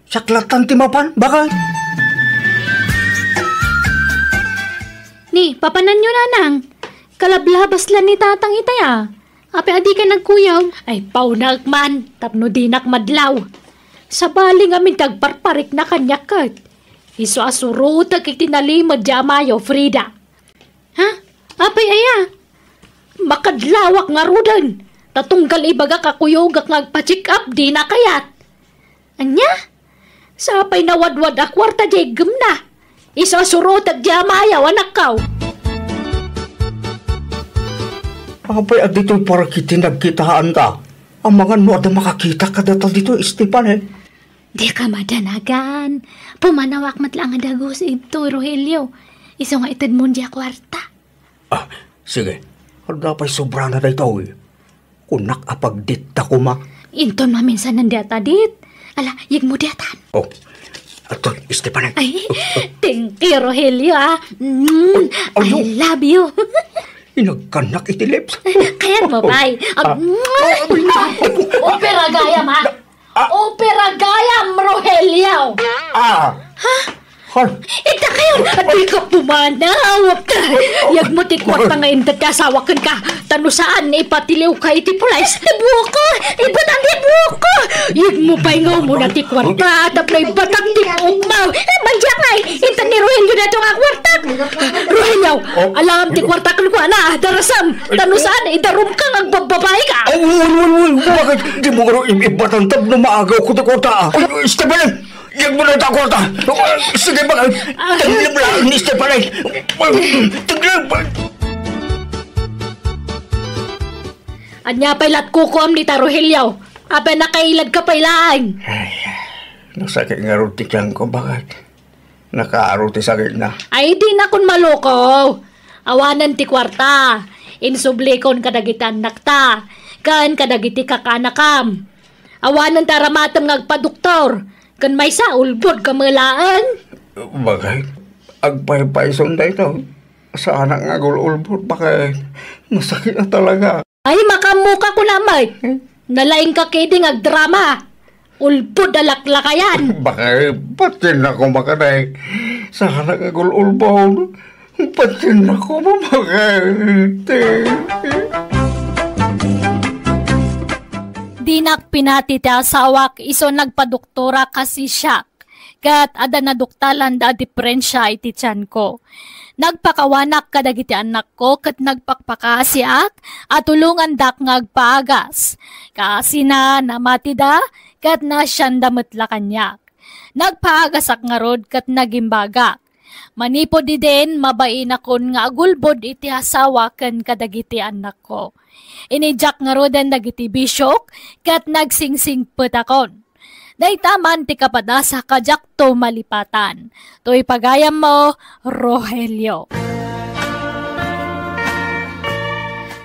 Siak lattan ti mapan, baket. Ni, papananyo, nanang. Kalablabas la ni tatang itay a. Apay a dika nagkuyog? Ay, pauna man, tapno dinak madlaw. Sabali ngamin ti agparparikna kaniak ket. Isu a surotek iti nalimed ti amayo, Frida. Ha? Apay aya? Makadlawak ngaruden. Ta tunggal ibagak a kuyogak nga agpa-check up, dina kayat. Ania? Sapay nawadwad a kuarta diay gemna. Isu a surotek diay amayo, anakko. Apay a ditoy parikit ti nagkitaanta? Amangan no adda makakita kadata ditoy, Esteban, eh. Dika madanagan. Pumanawak met la nga dagus idto, Rogelio. Isu nga itedmon diay kuarta. Ah, sige. Adda pay sobrana daytoy. Kunak a pagditta koma. Inton maminsan diay ta dit. Ala, yegmo diay tan. Oh, ato, Esteban. Ay, thank you, Rogelio, ah. Mm, Ay, ay, I love you. Inagkanak iti lips. Kayat mo, bay. Ah. Ah, mm. Ah, opera gayam, ah. Ah. Opera gayam, Rogelio. Ah. Ha? Hal. Ita kayo, at di ka pumanaw. Yegmo ti kuarta nga inted ti asawa kenka. Ta no saan, ipatiliwka iti pulis. Ibuko! Ibatang ibuko! Yegmo pay nga umuna ti kuarta, tapno ibatang ti buokmo. Eh, mandiak ngay, inted ni Rogelio daytoy nga kuarta. Rogelio, Oh. alam ti kuarta kenkuana, darasam. Ta no saan, idarumka nga agbabbabaika. Ay, wen, wen, wen. Bakit di mo karo im-, ibatang tapno maagaw ko ti kuarta? Ay, Esteban, yegmo na ta kuarta. Sige, bakit? Taglim lang ni Esteban, ay. Taglim. Ania pay lat kukuam ni ta, Rogelio? Apay nakailadka pay laeng? Ay, nasakit ngarud ti tiyanko, bakit? Nakaaro ti sakitna. Ay, dinakon maluko. Awanen ti kuarta. Insublikon kadagiti annakta. Ken kadagiti kakaanakam. Awanen ti aramatem nga agpadoktor. Ken maysa, ulbodka met laeng. Bakit? Agpaypayson daytoy. Saanak nga agul-ulbod, bakit? Nasakit na talaga. Ay, makaammoka kuna met. Hmm? Nalaingka ketdi nga agdrama. Ulbod a laklakayan. Bakit? Ba't yun ako makaday? Saanak nga agul-ulbod. Ba't yun ako makaday? Dinak pinati ti asawak isu nagpadoktora kas siak. Ket adda naduktalanda a diferensia iti tianko. Nagpakawanak kadagiti annakko ket nagpakpakasiak a tulongandak nga agpaagas. Kaasina, namatida ket naasianda met la kaniak. Nagpaagasak ngarud ket nagimbagak. Manipud idin, mabainakon nga agulbod iti asawa ken kadagiti annakko. Inidiak ngaruden dagiti bisiok ket nagsingsingpetakon. Dayta man ti kapadasa a diakto malipatan. Toy pagayammo, Rogelio.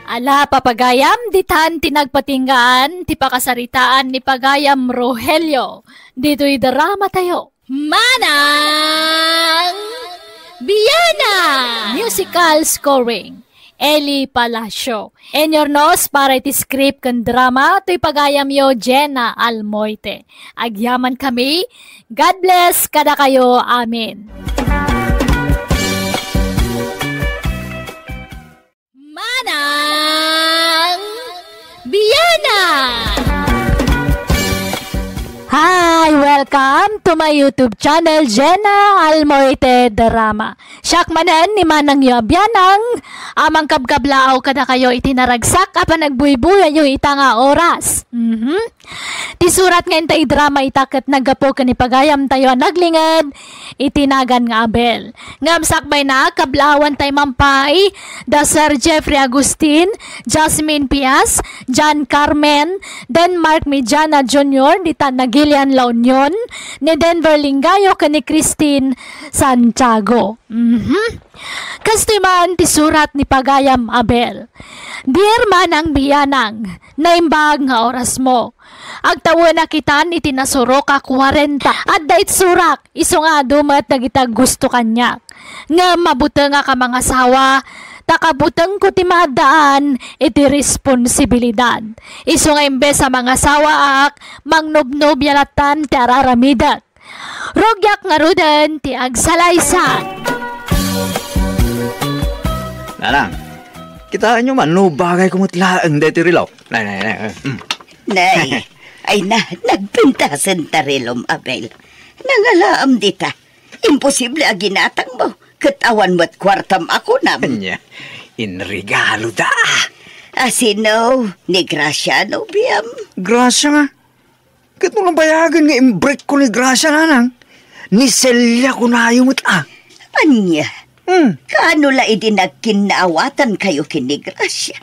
Ala, papagayam, ditan ti nagpatinggaan ti pakasaritaan ni pagayam Rogelio. Ditoy dramatayo. Manang Biana! Musical scoring, Eli Palacio. Inyurnos para iti script ken drama, toy pagayamyo, Jenna Almoite. Agyamankami. God bless kadakayo. Amen. Manang Biana! Hi! Welcome to my YouTube channel, Jenna Almoite Drama. Siak manen ni manangyo a bianang a mangkabkablaaw kadakayo iti naragsak a panagbuybuyayo ita nga oras. Mhm. Ti surat nga inta idrama ita ket naggapu ken ni pagayamtayo a naglinged iti nagan nga Abel. Ngem sakbayna, kablaawantay man pay da Sir Jeffrey Agustin, Jasmine Pias, John Carmen, Denmark Mediana Junior, dita Nagilian, La Union, ni Denver Lingayo ken ni Christine Santiago. Mhm. Kastoy man ti surat ni pagayam Abel. Dear Manang Bianang, naimbag nga orasmo. Agtawenak itan iti nasurok a kuarenta. Adda itsurak, isu nga adu met dagiti aggusto kaniak. Ngem mabutengak a mangasawa, ta kabutengko ti maaddaan iti responsibilidad. Isu nga imbes a mangasawaak, mangnobnobia lattan ti ar-aramidek. Rugiak ngaruden ti agsalaysay. Nanang, kitaenyo man no bagayko met laeng daytoy relo. Nay, nay, nay. Mm. Nay, ay na, nagpintasen ta relom, Abel. Nangalaam dita. Imposible a ginatangmo, ket awan met kuartam a kunam. Ania, inregalo da. A sino? Ni Gracia, nobiam? Gracia nga. Ket no nabayagen nga imbrekko ni Gracia, nanang, ni Celia kunayo met a. Ania? Hmm. Kaano la idi nagkinnaawatan kayo ken ni Gracia?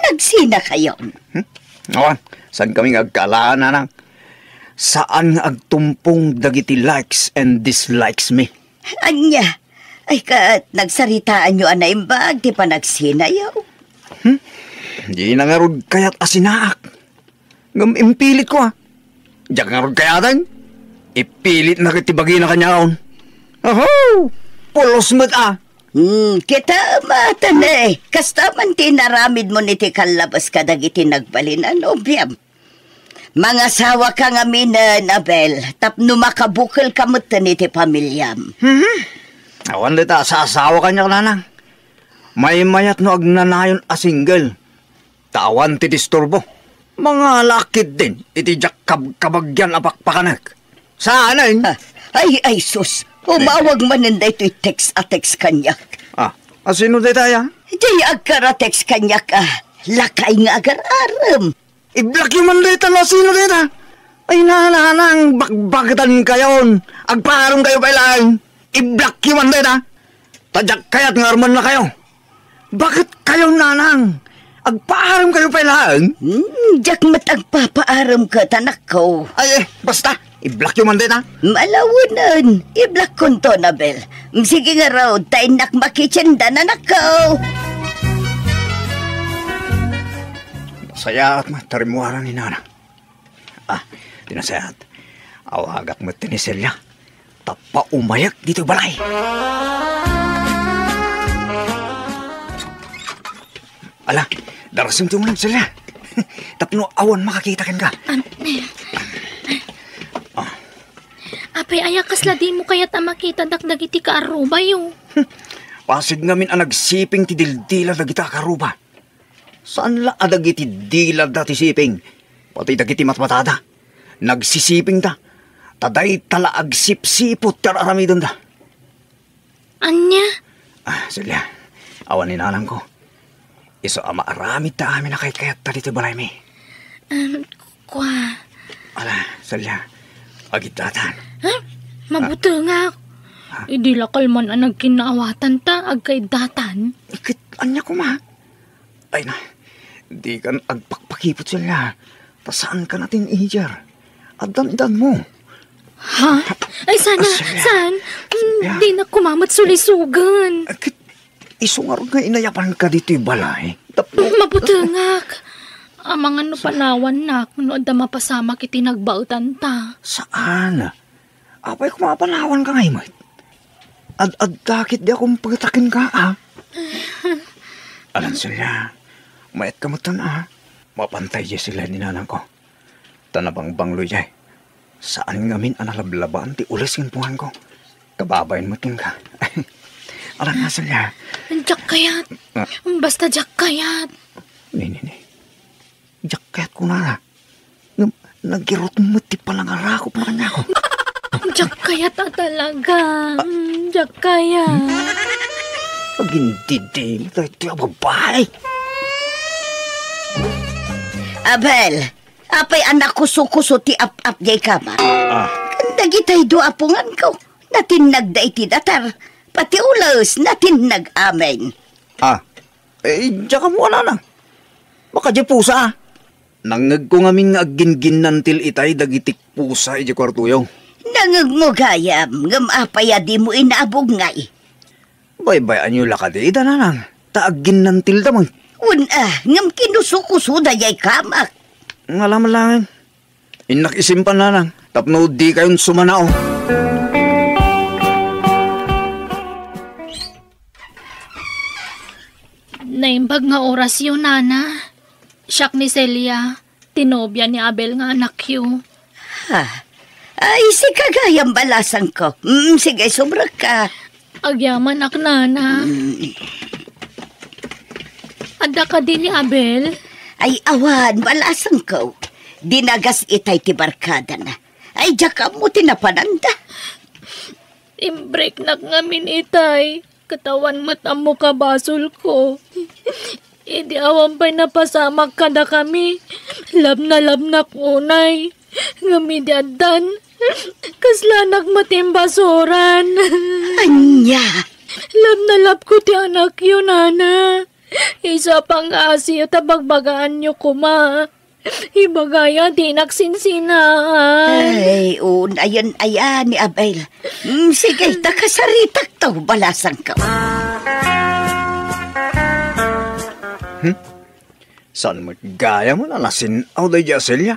Nagsina kayon? Hmm? Awan, saan kami nga agkaalaan, nanang? Saan nga agtumpong dagiti likes and dislikes mi. Ania? Ay, ket nagsaritaanyo a naimbag ti panagsinayo? Hmm? Di na ngarud kayat a sinaak. Ngem impilitko, a. Diak ngarud kayaten. Ipilitna ket ti bagina kaniaon. Aho! Pulos met, a. Hmm, kita matan, eh. Kasta man ti inaramidmo iti kallabas kadagiti nagbalin a nobiam. Mangasawaka ngaminen, Abel, tapno makabukelka metten iti pamiliam. Mhm. Awan dayta a saasawa kaniak, nanang. Maymayat no agnanayon a single. Ta awan ti disturbo. Mangalaak ketdin iti diak kabkabagian a pakpakanek. Saanen? Ah, ay, ay, sus. Umawag manen daytoy text a text kaniak. Ah, a sino dayta, a? Diay agkara-text kaniak, a. Lakay nga agar-arem. I-blockyo man dayta no sino dayta. Ay, nanang, bakbaktankayon. Agpaaremkayo pay laeng. I-blockyo man dayta. Ta diak kayat nga armennakayo. Bakit kayo, nanang? Agpaaremkayo pay laeng? Hmm, diak met agpapaarem ket, anakko. Ay, eh, basta. I-blockyo man dayta. Malawenen, i-blockkonto, Abel. Sige ngarud, ta innak makitsendan, anakko. Nasayaat met ti rimmuaran ni Nana. Ah, ti nasayaat. Awagak met ni Celia. Tapno umayek ditoy balay. Ala, darasem ti umuna, Celia. Tapno awan makakita kenka. An-, Ah. Apay, aya kasla dimo kayat a makitadak dagiti kaarubayo? Pasig ngamin a nagsiping ti dildila dagita a kaaruba. Saan la a dagiti dilada ti siping, pati dagiti matmatada, nagsisipingda, ta dayta la agsipsiput ti ar-aramidenda. Ania? Ah, Celia, awan ni nanangko. Isu a maaramid ta amin a kaykayatta ditoy balaymi. Em, kua. Ala, Celia, agiddatan. Ha? Mabutengak. Ah. Idi la kalman a nagkinnaawatan ta agkaiddatan. Ket ania koma? Ay na, dikan agpakpakiput, Celia. Ta saanka a teenager. Addan-addan mo. Ha? Ay, sana, Ah, Celia. saan? Mm, Celia. Dinak koma met sulisugen. Ket isu ngarud nga inayabanka ditoy balay. Tapno Mm, mabutengak. Amangan no panawannak no adda mapasamak iti nagbaetan ta. Saan? Apay koma a panawanka ngay met? Ad-adda ketdi a kumpeta kenka, a. Alan, Celia, mayetka metten, a. Mapantay diay sila ni nanangko. Ta nabangbanglo diay. Saan ngamin a nalablabaan ti ules ken punganko. Kababain met kenka. Alan nga, Celia. Diak kayat. Ah. Basta diak kayat. Ni, ni, ni. Diak kayat kunana. Ngem nagirut met ti panangarakop na kaniako. Diak kayat a talaga. Ah. Mm, diak kayat. Agindiding daytoy a babai. Abel, apay a nakuso-kuso ti ap-ap diay kamar? Ah. Dagitay dua a punganko, natinnagda iti datar. Pati ules, natinnag amin. Ah, eh, diak ammo, nanang. Baka diay pusa, a. Nangngegko ngamin nga aggingginnantil itay dagiti pusa idiay kuartoyo. Nangngegmo gayam, ngem apay a dimo inabog ngay? Baybay-anyo la kadi ida, nanang, ta agginnantilda met. Wen a, ngem kinusukusoda jay kamak. Ngala man laeng. Innak isimpan, nanang, tapno dikayon sumanao. Naimbag nga orasyo, nana. Siak ni Celia, ti nobia ni Abel nga anakyo. Ha? Ay, sika gayam, balasangko. Mm, sige, subrekka. Agyamanak, nana. Mm. Adda kadi ni Abel? Ay, awan, balasangko. Dinagas itay ti barkadana. Ay, diak ammo ti napananda. Imbreknak ngamin itay. Ket awan met ammo kabasolko. Idi awan pay napasamak kadakami, labnalabnak unay. Ngem idi addan, kaslanak met imbasuran. Ania? Labnalabko ti anakyo, nana. Isu a pangngaasiyo ta bagbagaanyo koma. Ibagaya, dinak sinsinaan. Ay, unayen aya ni Abel. Mm, sige, ta kasaritak to, balasangko. Hmm? Saan met gayam a nasin-aw daydi a Celia?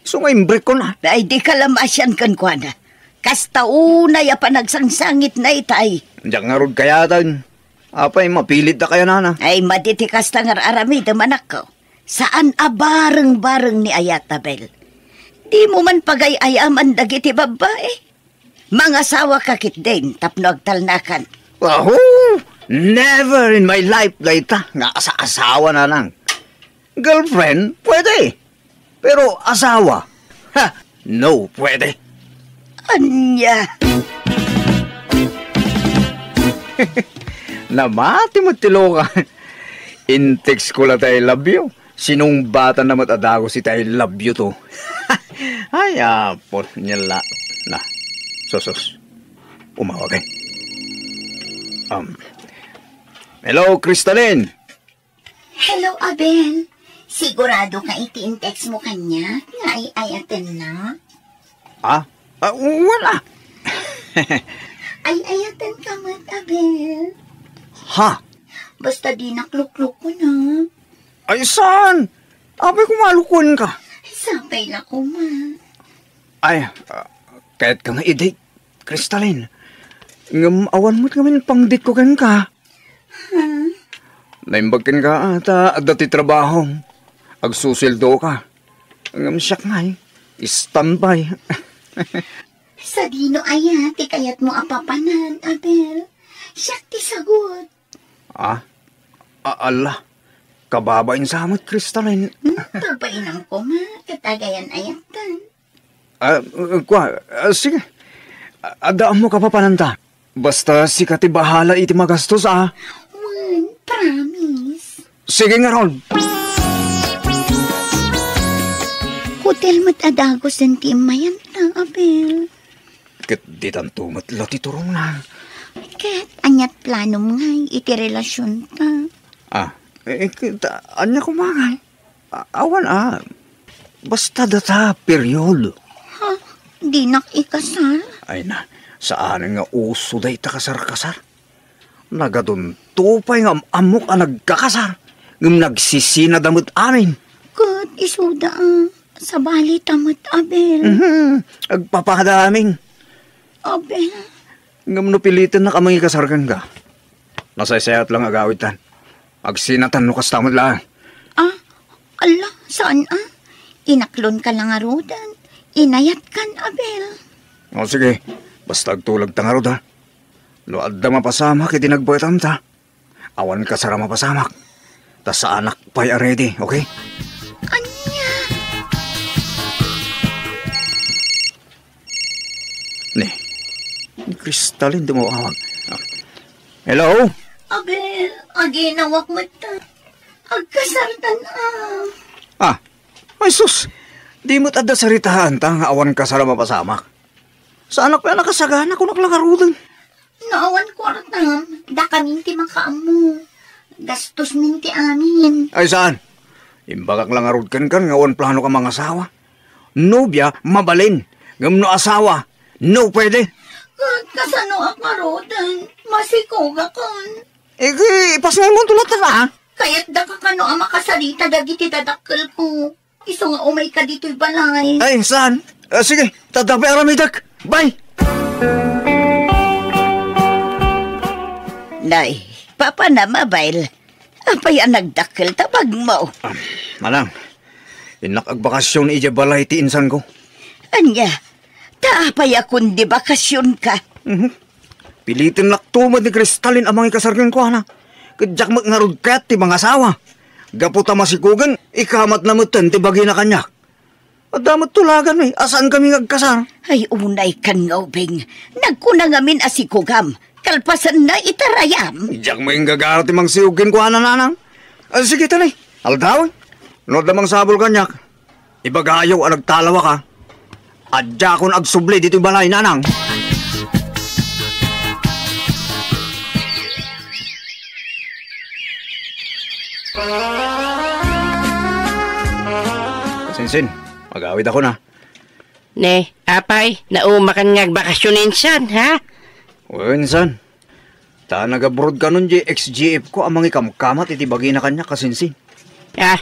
Isu nga imbrekko na. Ay, di ka la maasian kenkuana. Kasta unay a panagsangsangitna itay. Diak ngarud kayaten. Apay, mapilitda kaya, nana? Ay, madi ti kasta nga ar-aramidem, anakko. Saan a bareng-bareng ni ayat, Abel. Dimo man pagay-ayaman dagiti babbai. Mangasawa ka ketdin tapno agtalnakan. Aho! Never in my life dayta nga asa-asawa, nanang. Girlfriend, pwede. Pero asawa? Ha! No, pwede. Ania? Namati met ti loka. In-text ko la ti I love you. Sinungbatanna met a dagus iti I love you to. Ay, apo, nia la. Na, sus, sus. Umawag, eh. Um, hello, Crystalline. Hello, Abel. Sigurado ka iti in-text mo kaniak nga ay-ayatennak? Ah? Ah, wala. Ay-ayatenka met, Abel. Ha? Basta dinak luklukuan. Ay, saan? Apay, koma luklukuanka. Sapay la koma. Ay, ah, kayatka nga i-date, Crystalline. Ngem awan met ngamin pang-date ko kenka. Hmm? Naimbag kenka, ah, ta adda ti trabahom. Agsusueldoka. Ngem siak ngay, standby. Sadino aya ti kayatmo a papanan, Abel? Siak ti sagut. Ah? A-, ala. Kababain sa met, Crystalline. Hmm, pagbainam koma, ket agayan-ayatan. Ah, kua, ah, sige. Ah, adda ammo kapapananta. Basta sika ti bahala iti magastos, ah. Wen, promise. Sige ngarud. Hotel met a dagusen ti immayanta, Abel. Ket ditanto met la ti turongna. Ket aniat planom ngay iti relasionta? Ah, eh, ket ania koma ngay? A-, awan a. Basta data, period. Ha? Dinak ikasar? Ay na, saan nga uso dayta kasar-kasar. Nagadunto pay nga am-ammok a nagkakasar, ngem nagsisinada met amin. Ket isuda a, sabali ta met, Abel. Mhm, agpapada amin. Abel. Ngem no pilitennak a mangikasar kenka, nasaysayat lang agawidtan. Agsinatan no kasta met laeng. Ah, ala, saan a? Inaklonka la ngaruden. Inayatkan, Abel. O, sige. Basta agtulagta ngarud, ha? No adda mapasamak iti nagbaetanta, awan kasar a mapasamak. Ta saanak pay a ready, okay? Ania? Ni, ni Crystalline ti umawag. Ah. Hello? Abel, aginawak met ta. Agkasartan a. Ah, ay sus! Di met adda saritaanta nga awan kasar a mapasamak. Saanak pay a nakasagana, kunak la ngaruden. No awan kuartam, dakamin ti makaammo. Gastosmin ti amin. Ay, saan? Imbagak la ngarud kenka nga awan planoka a mangasawa. Nobia, mabalin. Ngem no asawa, No pwede. Ka-, kasano a ngaruden? Masikogakon. Eh, ipasngaymo to latta, ha? Kayatdaka kano a makasarita dagiti dadakkelko? Isu nga umayka ditoy balay. Ay, saan? Ah, sige, tatapi aramidek. Bye! Nay, Papa na, Mabel. Apay a nagdakkel ta bagmo? Ah, manang, innak agbakasyon idiay balay ti insanko. Ania? Ta apay a kundi bakasyonka? Mhm. Pilitennakto met ni Cristalin a mangikasar kenkuana. Ket diak met ngarud kayat ti mangasawa. Gapu ta masikogen, ikamatna metten ti bagina kaniak. Adda met tulaganmi a saankami nga agkasar. Ay, unay kan nga ubing. Nagkuna ngamin a sikogam. Kalpasanna itarayam. Diak met inggagara ti mangsikog kenkuana, nanang. Ah, sige, tani. Aldaw, no adda mangsabol kaniak, ibagayo a nagtalawaka. Adda akon agsubli ditoy balay, nanang. Sinsin, magawid ako na. Ne, apay, naumakan nga agbakasyon insan, ha? Wen, insan. Ta nag-abroad kanon di X G F ko a mangikamkamat iti bagina kaniak, kasinsin. Ah,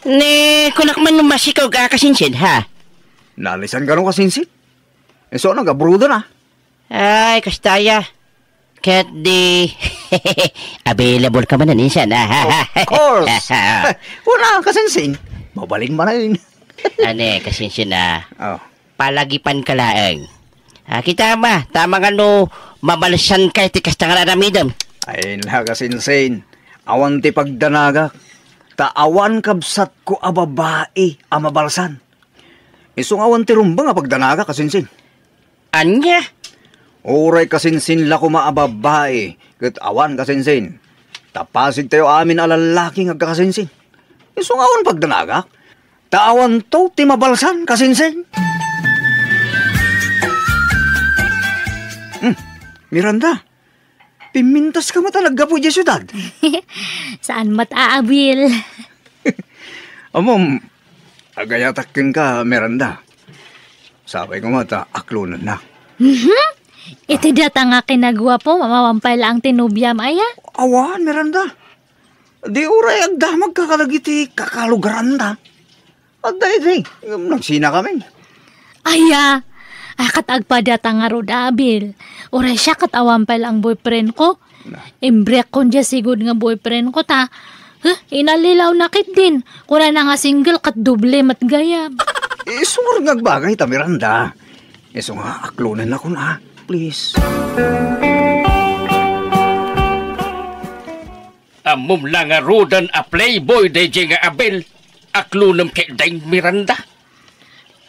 ne, kunak man no masikog a kasinsin, ha? Nalisan kano, kasinsin? Isu a nag-abroad na. Ay, kasta aya. Ket di, available ka man, insan, ah. Of course. Wala, kasinsin. Mabalin man. Ane, kasinsin, ah. Oh. Palagipan ka laeng. Ah, kita ma, tama nga no mabalsan ka iti kasta nga aramidem. Ay, na, kasinsin. Awan ti pagdanagak. Ta awan kabsatko a babai a mabalsan. Isu nga awan ti rumbeng a pagdanagak, kasinsin. Ania? Uray kasinsin la koma a babai, ket awan kasinsin. Ta pasigtayo amin a lallaki nga agkakasinsin. Isu nga awan pagdanagak. Ta awanto ti mabalsan, kasinsin. Hmm, Miranda, pimmintas ka met a naggapu idiay siudad. Saan met a abil. Ammom, agayatak kenka, Miranda. Sapay koma ta aklonennak. Mhm. Iti data nga kinaguapo, mawampay laeng ti nobiam, aya? Awan, Miranda. Di uray agdamagka kadagiti kakalugaranta. Adda idi, ngem nagsinakamin. Aya, a, ket agpadata ngarud, Abil. Uray siak ket awan pay la ang boyfriend ko. Na. Imbriak kon dia sigud nga boyfriend ko ta. Huh, inallilaw na ketdin. Kunana nga single ket doble met gayam. Isu ngarud nga agbagay ta, Miranda. Isu nga aklonennakon, a, please. Ammom la ngaruden a playboy daydiay nga Abel. Aklonem ketdin, Miranda.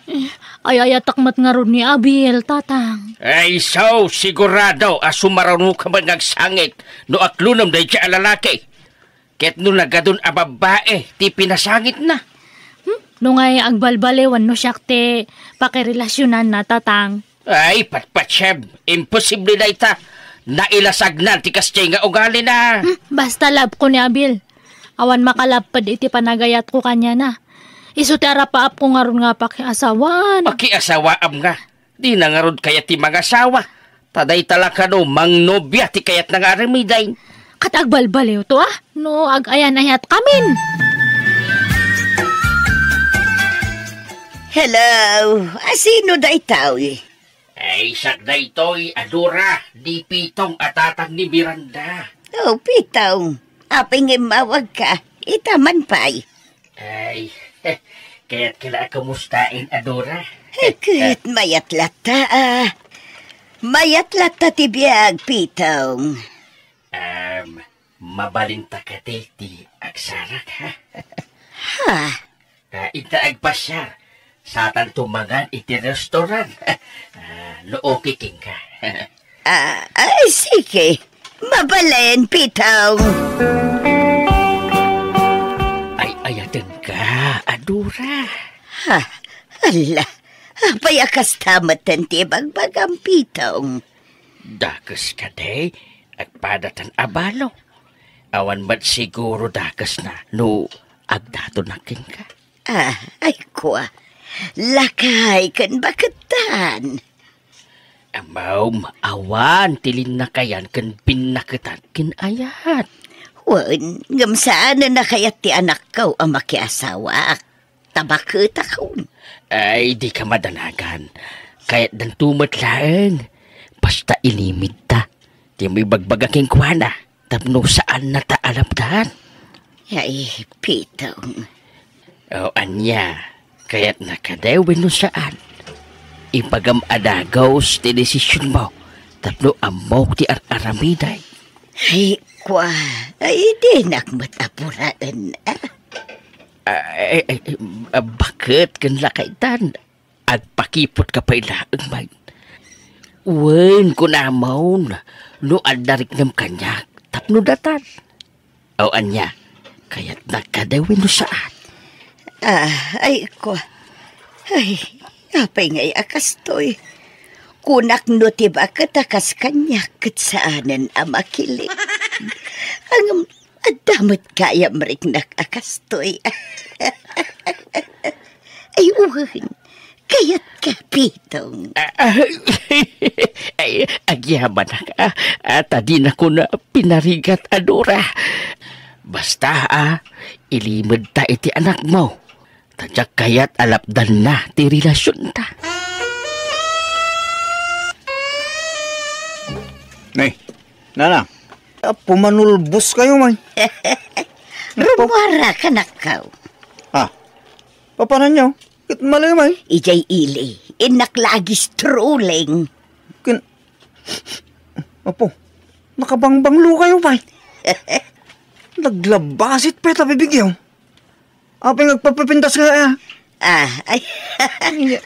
Eh, ay-ayatek met ngarud ni Abel, Tatang. Ay, so, sigurado a sumarunoka met nga agsangit no aklonem daydiay a lalaki. Ket no nagadun a babbai ti pinasangitna. Hmm? No ngay agbalbaliwen no siak ti pakirelasionanna, Tatang. Ay, patpatsem, imposible dayta. Nailasagnan ti kasdiay nga ugalina. Hmm, basta love ko ni Abil. Awan makalapped iti panagayatko kaniana. Isu ti arapaapko ngarud nga pakiasawaan. Pakiasawaam nga. Dina ngarud kayat ti mangasawa. Ta dayta la kano mangnobia ti kayatna nga aramiden. Ket agbalbaliwto, a? No ag-ayan-ayatkamin. Hello, a sino daytoy? Ay, siak daytoy a Dora, ni Pitong a tatang ni Miranda. Oh, Pitong, apay nga immawagka? Ita man pay. Ay, kayatko la a kumustaen a Dora. Eh, ket mayat latta, a. Mayat latta ti biag, Pitong. Um, mabalinta kadi ti agsarak, ha? Ha? Ah, inta agpasiar, satanto mangan iti restaurant. Ah, no okay kenka. Ah, ay, sige. Mabalin, Pitong. Ay, ayatenka, a Dora. Ha? Ala, apay a kasta metten ti ibagbagam, Pitong? Dakes kadi, agpadatan a balo. Awan met siguro dakesna no agdatonak kenka. Ah, ay kua. Lakay ken bakettan. Ammom, awan ti linnakayan ken binnaketan ken ayat. Wen, ngem saanen a kayat ti anakko a makiasawaak. Ta baketakon. Ay, dika madanagan. Kayatdanto met laeng. Basta ilimedta ti ammom ibagbaga kenkuana tapno saannata a lapdan. Ay, Pitong. O, ania, kayatna kadi wenno saan? Ibagam a dagus ti desisionmo tapno ammok ti ar-aramidek. Ay, kua, ay, dinak met apuraen, a. Ah, eh, eh, ah, baket ken lakaytan? Agpakiputka pay laeng met. Wen, kunamon, no adda riknem kaniak, tapno datan. O ania, kayatna kadi wenno saan? Ah, ay, kua. Ay, apay ngay a kastoy? Kunak no ti baket a kas kaniak ket saanen a makilik. Ngem, adda met gayam riknak a kastoy. Ay, wen, kayatka, Pitong. Ah, ah, ay, agyamanak, ah, ah, ta dinakon pinarigat a Dora. Basta, ah, ilimedta iti anakmo. Ta diak kayat a lapdanna ti relasionta. Nay, nana, pumanulbos kayo, may. Rummuar, kanakko. Ah, papananyo? Ket malimay. Idiay ili, innak la a strolling. Ken, apo, nakabangbanglo kayo, pay. Naglabasit pay ta bibigyo. Apay nga agpapapintas ka, ah? Ah, ay,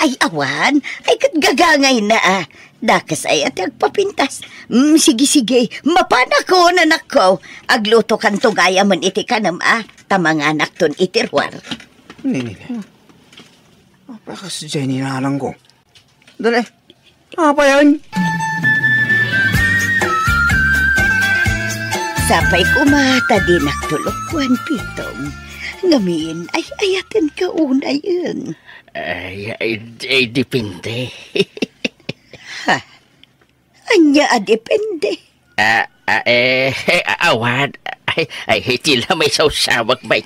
ay, awan. Ay, ket gagangayna, ah. Dakes ay a ti agpapintas. Mm, sige, sige. Mapanakon, anakko. Aglutokanto gayamen iti kanem, ah. Ta manganakton iti ruar. Ni, ni, ni. Apay kas diay ni nanangko? Dali. Apayan? Sapay koma ta dinak tulokwan, Pitong. Ngamin, ay-ayatenka unayen. Ay, ay, ay, depende. Ha? Ania a depende? Ah, ah, eh, eh, ah, awan. Ay, ay, iti la maisawsawag, bay.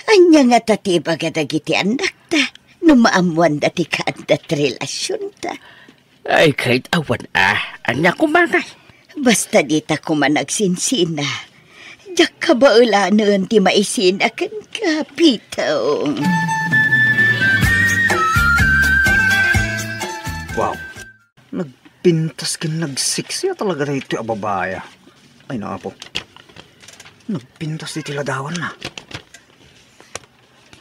Ania ngata ti ibaga dagiti annakta no maammoanda ti kaadda ti relasionta? Ay, ket awan, ah. Ania koma ngay? Basta dita koma nagsinsina. Diak kabaelanen ti maisina kenka, Pitong. Wow. Nagpintas ken nagseksi a talaga daytoy a babai, a. Ay, naapo. Nagpintas iti ladawanna.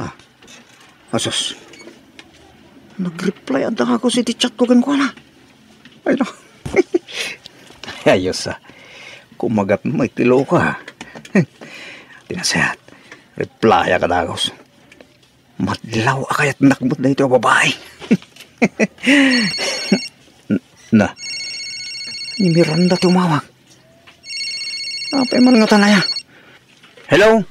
Ah. Asus. Nag-reply a dagus iti chat ko kenkuana. Ay, na. Ayos, a. Kumagat mo iti loka. Ti nasayaat. Reply a dagus. Madlaw a kayatnak met daytoy a babai. Na. Ni Miranda ti umawag. Apay man ngata aya? Hello?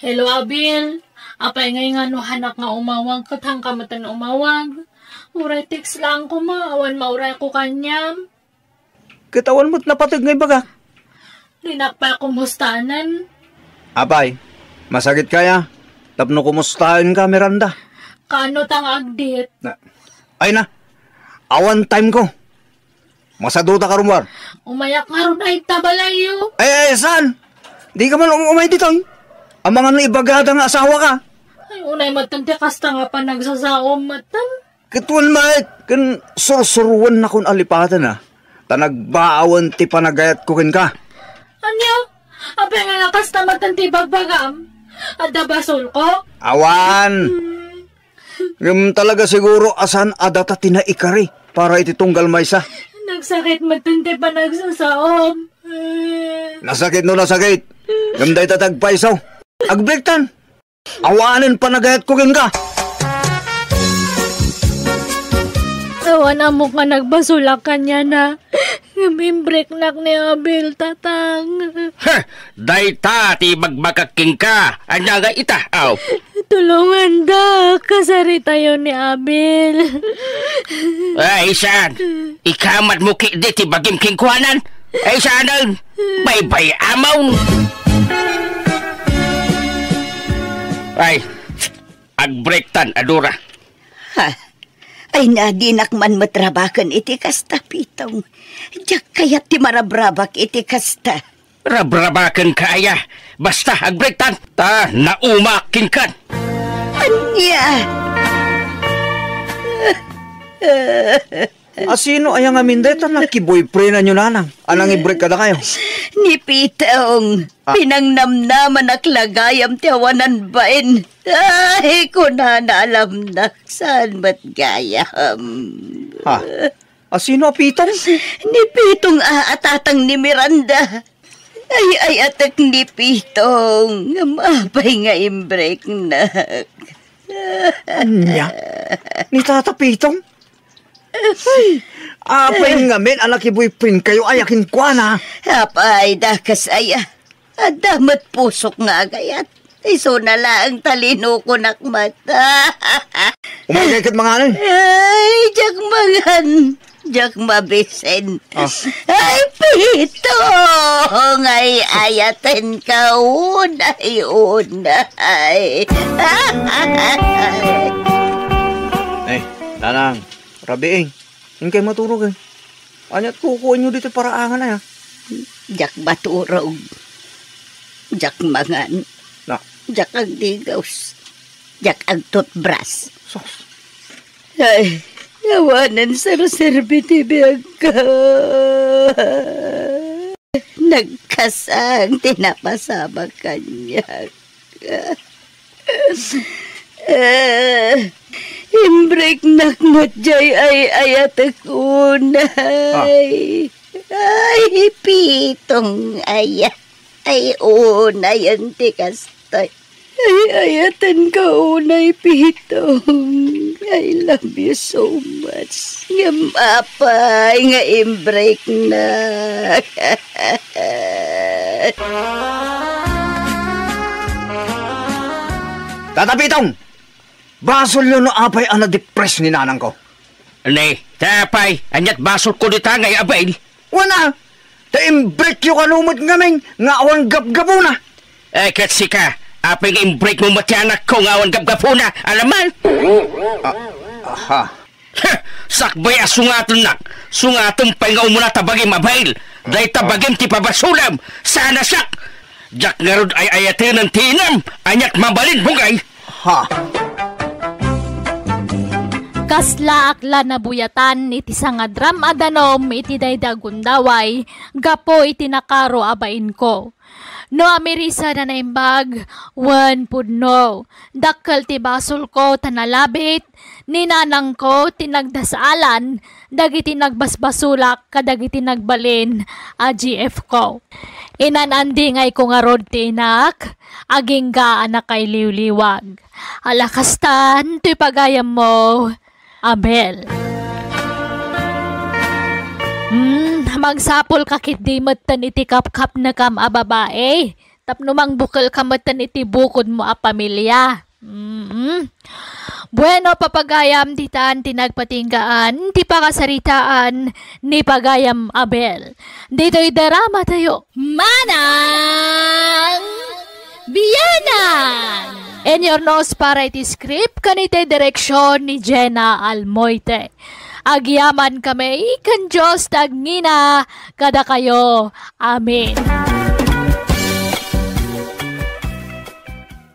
Hello, Abil. Apay ngay nga no hanak nga umawag, ket hanka metten umawag? Uray text lang koma, awan maurayko kaniam. Ket awan met napateg nga ibagak. Dinak pay kumustanen. Apay, masakit kaya? Tapno kumustaenka, Miranda? Kaano ta nga agdit? Na, ay na, awan time ko. Masaduta ka rummuar. Umayak ngarud ay ta balayyo. Ay, ay, saan? Di ka man um-, umay ditoy. Amangan no ibagada nga asawa ka. Ay, unay metten ti kasta nga panagsasaom metten. Ket wen met, ken sursuruennakon a lipaten, a, ta nagbaawen ti panagayatko kenka. Ania? Apay nga kasta metten ti ibagbagam? Adda basolko? Awan. Hmm. Ngem talaga siguro a saan a data ti naikari para iti tunggal maysa. Nagsakit metten ti panagsasaom. Nasakit no nasakit. Ngem dayta ti agpayso. Agbektan. Awanen panagayatko kenka. Awan ammok nga nagbasolak kaniana. Ngem imbreknak ni Abel, Tatang. Ha! Dayta ti ibagbagak kenka. Ania ngay ita? Aw. Tulongandak, kasaritayo ni Abel. Ay, saan? Ikamatmo ketdi ti bagim kenkuana. Ay, saan? Baybay-amon. Ay, agbrektan, Adora. Ha? Ay, nadinak man met rabaken iti kasta, Pitong. Diak kayat ti marabrabak iti kasta. Rabrabakenka aya. Basta, agbrektan. Ta, naumak kenkan. Ania? A, sino aya ngamin dayta nakiboyfriendanyo, Nanang, a nangibrek kadakayo? Ni Pitong. Ah. Pinangnamnamanak la gayam ti awanan bain. Ay, kunana, alamnak, saan met gayam. Ha? A, sino a Pitong? Ni Pitong a, a tatang ni Miranda. Ay, ay, atek ni Pitong. Ngem apay nga imbreknak? Ania? Ni Tata Pitong? Ay, apay ngamin a nakiboyfriendkayo aya kenkuana? Apay, dakes aya. Adda met pusok nga agayat. Isuna laeng ta linukonak met. Umaykay ket manganen. Ay, diak mangan. Diak mabisen. Ah. Ay, Pitong! Ay, ayatenka unay, unay. Eh, Nanang, rabiing. Inkay maturog, eh. Ania't kukuenyo ditoy paraangan, ay, ah? Diak maturog. Diak mangan. Na? Diak agdigos. Diak agtutbras. Sus. Ay, awanen serserbi ti biagko. Nagkasang ti napasamak kaniak. Eh, imbreknak met jay ay-ayatek unay. Ah. Ay, Pitong aya. Ay, unayen ti kastoy. Ay, ayatenka unay, Pitong. I love you so much. Ngem apay nga imbreknak? Tata Pitong! Basolyo no apay a nadepres ni nanangko. Ne, ta apay, ania't basolko dita ngay a bail? Wen a, ta imbrekyo kano met ngamin nga awan gapgapuna. Eh, ket sika, apay nga imbrekmo met ti anakko nga awan gapgapuna, alaman? Ah, aha. Ha! Sakbay a sungatennak, sungatem pay nga umuna ta bagim a bail. Dayta bagim ti pabasolem, saan a siak. Diak ngarud ay-ayatenen ti inam, ania't mabalinmo ngay? Ha? Kaslaak la nabuyatan iti sangadram a danum iti daydi a gundaway gapu iti nakaro a bainko. No amirisada naimbag, wen pudno. Dakkel ti basolko ta nalabit ni nanangko ti nagdasaalan dagiti nagbasbasolak kadagiti nagbalin a G F ko. Inan-andingayko ngarud ti inak, agingga a nakailiwliwag. Ala kastan toy pagayammo, Abel. Hmm, magsapulka ketdi metten iti kapkapnekam a babai, tapno mangbukelka metten iti bukodmo a pamilia. Mm. Bueno, papagayam, ditan ti nagpatinggaan ti pakasaritaan ni pagayam Abel. Ditoy drama tayo. Manang Bianang! Inyornos para iti script ken iti direksyon ni Jenna Almoite. Agyaman kami ken Dios ti agngina kadakayo. Amen.